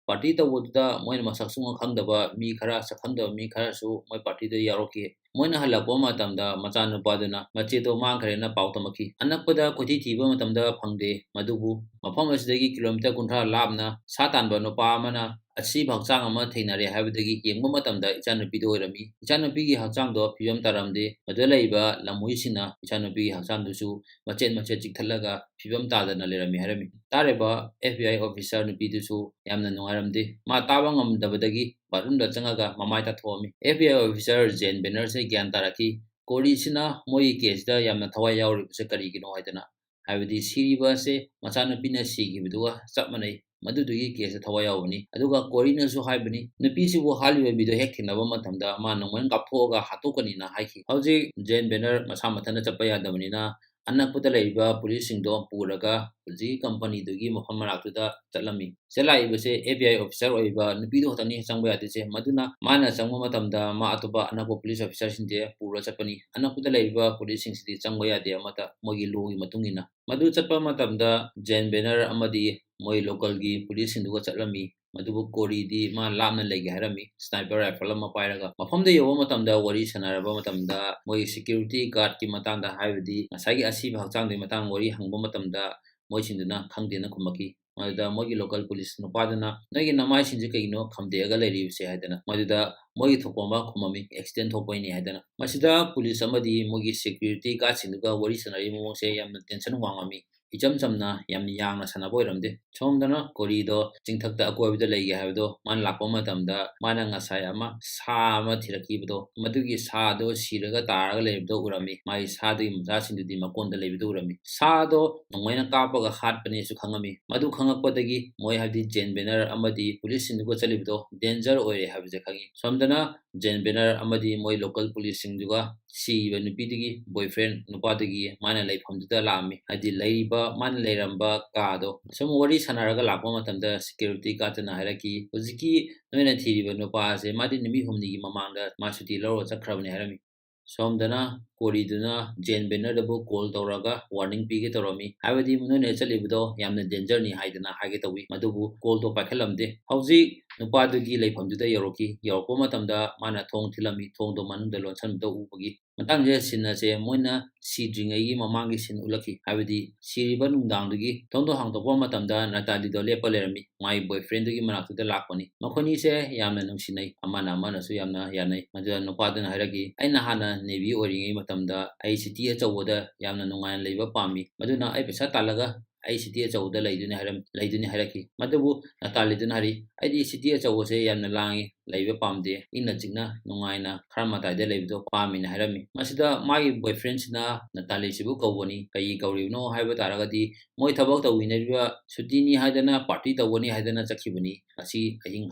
ꯄꯥꯔꯇꯤ ꯇꯧꯕꯗꯨꯗ ꯃꯣꯏꯅ ꯃꯁꯛ ꯁꯨꯡꯈꯪ ꯈꯪꯗꯕ ꯃꯤ ꯈꯔ, ꯁꯛ ꯈꯪꯗꯕ ꯃꯤ ꯈꯔꯁꯨ ꯃꯣꯏ ꯄꯥꯔꯇꯤꯗ ꯌꯥꯎꯔꯛꯈꯤ꯫ ꯃꯣꯏꯅ ꯍꯜꯂꯛꯄ ꯃꯇꯝꯗ ꯃꯆꯥꯅꯨꯄꯥꯗꯨꯅ ꯃꯆꯦꯗꯣ ꯃꯥꯡꯈ꯭ꯔꯦꯅ ꯄꯥꯎ ꯇꯝꯃꯛꯈꯤ꯫ ꯑꯅꯛꯄꯗ ꯀꯣꯏꯊꯤ ꯊꯤꯕ ꯃꯇꯝꯗ ꯐꯪꯗꯦ꯫ ꯃꯗꯨꯕꯨ ꯃꯐꯝ ꯑꯁꯤꯗꯒꯤ ꯀꯤꯂꯣꯃꯤꯇꯔ ꯀꯨꯟꯊ꯭ꯔꯥ ꯂꯥꯞꯅ ꯁꯥ ꯇꯥꯟꯕ ꯅꯨꯄꯥ ꯑꯃꯅ ꯑꯁꯤꯕ ꯍꯛꯆꯥꯡ ꯑꯃ ꯊꯦꯡꯅꯔꯦ ꯍꯥꯏꯕꯗꯒꯤ ꯌꯦꯡꯕ ꯃꯇꯝꯗ ꯏꯆꯥꯅꯨꯄꯤꯗꯨ ꯑꯣꯏꯔꯝꯃꯤ꯫ ꯏꯆꯥꯅꯨꯄꯤꯒꯤ ꯍꯛꯆꯥꯡꯗꯣ ꯐꯤꯕꯝ ꯇꯥꯔꯝꯗꯦ꯫ ꯃꯗꯨꯗ ꯂꯩꯔꯤꯕ ꯂꯝꯍꯨꯏꯁꯤꯡꯅ ꯏꯆꯥꯅꯨꯄꯤꯒꯤ ꯍꯛꯆꯥꯡꯗꯨꯁꯨ ꯃꯆꯦꯠ ꯃꯆꯦꯠ ꯆꯤꯛꯊꯠꯂꯒ ꯐꯤꯕꯝ ꯇꯥꯗꯅ ꯂꯩꯔꯝꯃꯤ ꯍꯥꯏꯔꯝꯃꯤ꯫ ꯇꯥꯔꯤꯕ F B I officer ꯅꯨꯄꯤꯗꯨꯁꯨ ꯌꯥꯝꯅ ꯅꯨꯡꯉꯥꯏꯔꯝꯗꯦ꯫ ꯃꯥ ꯇꯥꯕ ꯉꯝꯗꯕꯗꯒꯤ ꯕꯥꯠꯔꯨꯝꯗ ꯆꯪꯉꯒ ꯃꯃꯥꯏ ꯇꯥꯊꯣꯛꯑꯝꯃꯤ꯫ F B I officer ꯖꯦꯟ ꯕꯦꯅꯔꯁꯦ ꯒ꯭ꯌꯥꯟ ꯇꯥꯔꯛꯈꯤ꯫ ꯀꯣꯔꯤꯁꯤꯅ ꯃꯣꯏꯒꯤ ꯀꯦꯁꯇ ꯌꯥꯝꯅ ꯊꯋꯥꯏ ꯌꯥꯎꯔꯤꯕꯁꯦ ꯀꯔꯤꯒꯤꯅꯣ ꯍꯥꯏꯗꯅ, ꯍꯥꯏꯕꯗꯤ ꯁꯤꯔꯤꯕ ꯑꯁꯦ ꯃꯆꯥꯅꯨꯄꯤꯅ ꯁꯤꯈꯤꯕꯗꯨꯒ ꯆꯞ ꯃꯥꯟꯅꯩ꯫ ꯃꯗꯨꯗꯨꯒꯤ case ꯇ ꯊꯋꯥꯏ ꯌꯥꯎꯕꯅꯤ꯫ ꯑꯗꯨꯒ ꯀꯣꯔꯤꯅꯁꯨ ꯍꯥꯏꯕꯅꯤ, ꯅꯨꯄꯤꯁꯤꯕꯨ ꯍꯥꯠꯂꯤꯕ ꯃꯤꯗꯣ ꯍꯦꯛ ꯊꯦꯡꯅꯕ ꯃꯇꯝꯗ ꯃꯥ ꯅꯣꯡꯃꯩꯅ ꯀꯥꯞꯊꯣꯛꯑꯒ ꯍꯥꯠꯇꯣꯛꯀꯅꯤꯅ ꯍꯥꯏꯈꯤ꯫ ꯍꯧꯖꯤꯛ ꯖꯦꯟ ꯕꯦꯅꯔ ꯃꯁꯥ ꯃꯊꯟꯇ ꯆꯠꯄ ꯌꯥꯗꯕꯅꯤꯅ ꯑꯅꯛꯄꯗ ꯂꯩꯔꯤꯕ ꯄꯨꯂꯤꯁꯁꯤꯡꯗꯣ ꯄꯨꯔꯒ ꯍꯧꯖꯤꯛꯀꯤ company ꯗꯨꯒꯤ ꯃꯐꯝ ꯃꯅꯥꯛꯇꯨꯗ ꯆꯠꯂꯝꯃꯤ꯫ ꯁꯤꯗ ꯂꯥꯛꯏꯕꯁꯦ F B I officer ꯑꯣꯏꯕ ꯅꯨꯄꯤꯗꯣ ꯈꯛꯇꯅꯤ ꯆꯪꯕ ꯌꯥꯗꯣꯏꯁꯦ꯫ ꯃꯗꯨꯅ ꯃꯥꯅ ꯆꯪꯕ ꯃꯇꯝꯗ ꯃꯥ ꯑꯇꯣꯞꯄ ꯑꯅꯛꯄ ꯄꯨꯂꯤꯁ officer ꯁꯤꯡꯁꯦ ꯄꯨꯔ ꯆꯠꯄꯅꯤ꯫ ꯑꯅꯛꯄꯗ ꯂꯩꯔꯤꯕ ꯄꯨꯂꯤꯁꯁꯤꯡꯁꯤꯗꯤ ꯆꯪꯕ ꯌꯥꯗꯦ ꯑꯃꯠꯇ, ꯃꯣꯏꯒꯤ law ꯒꯤ ꯃꯇꯨꯡ ꯏꯟꯅ꯫ ꯃꯗꯨ ꯆꯠꯄ ꯃꯇꯝꯗ ꯖꯦꯟ ꯕꯦꯅꯔ ꯑꯃꯗꯤ ꯃꯣꯏ local ꯒꯤ ꯄꯨꯂꯤꯁꯁꯤꯡꯗꯨꯒ ꯆꯠꯂꯝꯃꯤ꯫ ꯑꯗꯨꯕꯨ ꯀꯣꯔꯤꯗꯤ ꯃꯥ ꯂꯥꯞꯅ ꯂꯩꯒꯦ ꯍꯥꯏꯔꯝꯃꯤ, sniper rifle ꯑꯃ ꯄꯥꯏꯔꯒ꯫ ꯃꯐꯝꯗ ꯌꯧꯕ ꯃꯇꯝꯗ ꯋꯥꯔꯤ ꯁꯥꯟꯅꯔꯕ ꯃꯇꯝꯗ ꯃꯣꯏ security guard ꯀꯤ ꯃꯇꯥꯡꯗ, ꯍꯥꯏꯕꯗꯤ ꯉꯁꯥꯏꯒꯤ ꯑꯁꯤꯕ ꯍꯛꯆꯥꯡꯗꯨꯒꯤ ꯃꯇꯥꯡꯗ ꯋꯥꯔꯤ ꯍꯪꯕ ꯃꯇꯝꯗ ꯃꯣꯏꯁꯤꯡꯗꯨꯅ ꯈꯪꯗꯦꯅ ꯈꯨꯝꯃꯛꯈꯤ꯫ ꯃꯗꯨꯗ ꯃꯣꯏꯒꯤ local ꯄꯨꯂꯤꯁ ꯅꯨꯄꯥꯗꯨꯅ, "ꯅꯣꯏꯒꯤ ꯅꯃꯥꯏꯁꯤꯡꯁꯦ ꯀꯩꯒꯤꯅꯣ ꯈꯝꯗꯦꯛꯑꯒ ꯂꯩꯔꯤꯕꯁꯦ?" ꯍꯥꯏꯗꯅ꯫ ꯃꯗꯨꯗ ꯃꯣꯏꯒꯤ ꯊꯣꯛꯄ ꯑꯃ ꯈꯨꯝꯃꯝꯃꯤ, "Accident ꯊꯣꯛꯄꯩꯅꯦ" ꯍꯥꯏꯗꯅ꯫ ꯃꯁꯤꯗ ꯄꯨꯂꯤꯁ ꯑꯃꯗꯤ ꯃꯣꯏꯒꯤ security guard ꯁꯤꯡꯗꯨꯒ ꯋꯥꯔꯤ ꯁꯥꯟꯅꯔꯤꯕ ꯃꯑꯣꯡꯁꯦ ꯌꯥꯝꯅ tension ꯋꯥꯡꯉꯝꯃꯤ꯫ ꯏꯆꯝ ꯆꯝꯅ ꯌꯥꯝ ꯌꯥꯡꯅ ꯁꯥꯟꯅꯕ ꯑꯣꯏꯔꯝꯗꯦ꯫ ꯁꯣꯝꯗꯅ ꯀꯣꯔꯤꯗꯣ ꯆꯤꯡꯊꯛꯇ ꯑꯀꯣꯏꯕꯗ ꯂꯩꯒꯦ ꯍꯥꯏꯕꯗꯣ ꯃꯥꯅ ꯂꯥꯛꯄ ꯃꯇꯝꯗ ꯃꯥꯅ ꯉꯁꯥꯏ ꯑꯃ ꯁꯥ ꯑꯃ ꯊꯤꯔꯛꯈꯤꯕꯗꯣ, ꯃꯗꯨꯒꯤ ꯁꯥꯗꯣ ꯁꯤꯔꯒ ꯇꯥꯔꯒ ꯂꯩꯔꯝꯕꯗꯣ ꯎꯔꯝꯃꯤ꯫ ꯃꯥꯒꯤ ꯁꯥꯗꯨꯒꯤ ꯃꯆꯥꯁꯤꯡꯗꯨꯗꯤ ꯃꯀꯣꯟꯗ ꯂꯩꯕꯗꯣ ꯎꯔꯝꯃꯤ꯫ ꯁꯥꯗꯣ ꯅꯣꯡꯃꯩꯅ ꯀꯥꯞꯄꯒ ꯍꯥꯠꯄꯅꯦꯁꯨ ꯈꯪꯉꯝꯃꯤ꯫ ꯃꯗꯨ ꯈꯪꯉꯛꯄꯗꯒꯤ ꯃꯣꯏ, ꯍꯥꯏꯕꯗꯤ ꯖꯦꯟ ꯕꯦꯅꯔ ꯑꯃꯗꯤ ꯄꯨꯂꯤꯁꯁꯤꯡꯗꯨꯒ ꯆꯠꯂꯤꯕꯗꯣ danger ꯑꯣꯏꯔꯦ ꯍꯥꯏꯕꯁꯦ ꯈꯪꯉꯤ꯫ ꯁꯣꯝꯗꯅ ꯖꯦꯟ ꯕꯦꯅꯔ ꯑꯃꯗꯤ ꯃꯣꯏ local ꯄꯨꯂꯤꯁꯁꯤꯡꯗꯨꯒ ꯁꯤꯔꯤꯕ ꯅꯨꯄꯤꯗꯨꯒꯤ boyfriend ꯅꯨꯄꯥꯗꯨꯒꯤ ꯃꯥꯅ ꯂꯩꯐꯝꯗꯨꯗ ꯂꯥꯛꯑꯝꯃꯤ꯫ ꯍꯥꯏꯗꯤ ꯂꯩꯔꯤꯕ, ꯃꯥꯅ ꯂꯩꯔꯝꯕ ꯀꯥꯗꯣ꯫ ꯁꯨꯝ ꯋꯥꯔꯤ ꯁꯥꯟꯅꯔꯒ ꯂꯥꯛꯄ ꯃꯇꯝꯗ security guard ꯇꯨꯅ ꯍꯥꯏꯔꯛꯈꯤ, "ꯍꯧꯖꯤꯛꯀꯤ ꯅꯣꯏꯅ ꯊꯤꯔꯤꯕ ꯅꯨꯄꯥ ꯑꯁꯦ ꯃꯥꯗꯤ ꯅꯨꯃꯤꯠ ꯍꯨꯝꯅꯤꯒꯤ ꯃꯃꯥꯡꯗ ꯃꯥ ꯁꯨꯇꯤ ꯂꯧꯔꯒ ꯆꯠꯈ꯭ꯔꯕꯅꯤ" ꯍꯥꯏꯔꯝꯃꯤ꯫ ꯁꯣꯝꯗꯅ ꯀꯣꯔꯤꯗꯨꯅ ꯖꯦꯟ ꯕꯦꯅꯔꯗꯕꯨ call ꯇꯧꯔꯒ warning ꯄꯤꯒꯦ ꯇꯧꯔꯝꯃꯤ, ꯍꯥꯏꯕꯗꯤ ꯅꯣꯏꯅ ꯆꯠꯂꯤꯕꯗꯣ ꯌꯥꯝꯅ danger ꯅꯤ ꯍꯥꯏꯗꯅ ꯍꯥꯏꯒꯦ ꯇꯧꯏ꯫ ꯃꯗꯨꯕꯨ call ꯗꯣ ꯄꯥꯏꯈꯠꯂꯝꯗꯦ꯫ ꯍꯧꯖꯤꯛ ꯅꯨꯄꯥꯗꯨꯒꯤ ꯂꯩꯐꯝꯗꯨꯗ ꯌꯧꯔꯛꯈꯤ꯫ ꯌꯧꯔꯛꯄ ꯃꯇꯝꯗ ꯃꯥꯅ ꯊꯣꯡ ꯊꯤꯜꯂꯝꯃꯤ, ꯊꯣꯡꯗꯣ ꯃꯅꯨꯡꯗ ꯂꯣꯟꯁꯤꯟꯕꯗ ꯎꯕꯒꯤ꯫ ꯃꯇꯥꯡꯁꯤꯗ scene ꯑꯁꯦ ꯃꯣꯏꯅ ꯁꯤꯗ꯭ꯔꯤꯉꯩꯒꯤ ꯃꯃꯥꯡꯒꯤ scene ꯎꯠꯂꯛꯈꯤ, ꯍꯥꯏꯕꯗꯤ ꯁꯤꯔꯤꯕ ꯅꯨꯡꯗꯥꯡꯗꯨꯒꯤ꯫ ꯊꯣꯡꯗꯣ ꯍꯥꯡꯗꯣꯛꯄ ꯃꯇꯝꯗ ꯅꯇꯥꯂꯤꯗꯣ ꯂꯦꯞꯄ ꯂꯩꯔꯝꯃꯤ꯫ ꯃꯥꯒꯤ boyfriend ꯗꯨꯒꯤ ꯃꯅꯥꯛꯇꯨꯗ ꯂꯥꯛꯄꯅꯤ꯫ ꯃꯈꯣꯏꯅꯤꯁꯦ ꯌꯥꯝꯅ ꯅꯨꯡꯁꯤꯅꯩ, ꯑꯃꯅ ꯑꯃꯅꯁꯨ ꯌꯥꯝꯅ ꯌꯥꯅꯩ꯫ ꯃꯗꯨꯗ ꯅꯨꯄꯥꯗꯨꯅ ꯍꯥꯏꯔꯛꯈꯤ, "ꯑꯩꯅ ꯍꯥꯟꯅ navy ꯑꯣꯏꯔꯤꯉꯩ ꯃꯇꯝꯗ ꯑꯩ city ꯑꯆꯧꯕꯗ ꯌꯥꯝꯅ ꯅꯨꯡꯉꯥꯏꯅ ꯂꯩꯕ ꯄꯥꯝꯃꯤ, ꯃꯗꯨꯅ ꯑꯩ ꯄꯩꯁꯥ ꯇꯥꯜꯂꯒ ꯑꯩ city ꯑꯆꯧꯕꯗ ꯂꯩꯗꯣꯏꯅꯤ" ꯍꯥꯏꯔꯝ-, ꯂꯩꯗꯣꯏꯅꯤ ꯍꯥꯏꯔꯛꯈꯤ꯫ ꯃꯗꯨꯕꯨ ꯅꯇꯥꯂꯤꯗꯨꯅ ꯍꯥꯏꯔꯤ, "ꯑꯩꯗꯤ city ꯑꯆꯧꯕꯁꯦ ꯌꯥꯝꯅ ꯂꯥꯡꯉꯤ, ꯂꯩꯕ ꯄꯥꯝꯗꯦ, ꯏꯪꯅ ꯆꯤꯛꯅ ꯅꯨꯡꯉꯥꯏꯅ ꯈꯔ ꯃꯇꯥꯏꯗ ꯂꯩꯕꯗꯣ ꯄꯥꯝꯃꯤꯅ ꯍꯥꯏꯔꯝꯃꯤ꯫ ꯃꯁꯤꯗ ꯃꯥꯒꯤ boyfriendꯁꯤꯅ ꯅꯇꯥꯂꯤꯁꯤꯕꯨ ꯀꯧꯕꯅꯤ꯫ ꯀꯩ ꯀꯧꯔꯤꯕꯅꯣ ꯍꯥꯏꯕ ꯇꯥꯔꯒꯗꯤ, ꯃꯣꯏ ꯊꯕꯛ ꯇꯧꯃꯤꯟꯅꯔꯤꯕ ꯁꯨꯇꯤꯅꯤ ꯍꯥꯏꯗꯅ party ꯇꯧꯒꯅꯤ ꯍꯥꯏꯗꯅ ꯆꯠꯈꯤꯕꯅꯤ, ꯉꯁꯤ ꯑꯍꯤꯡ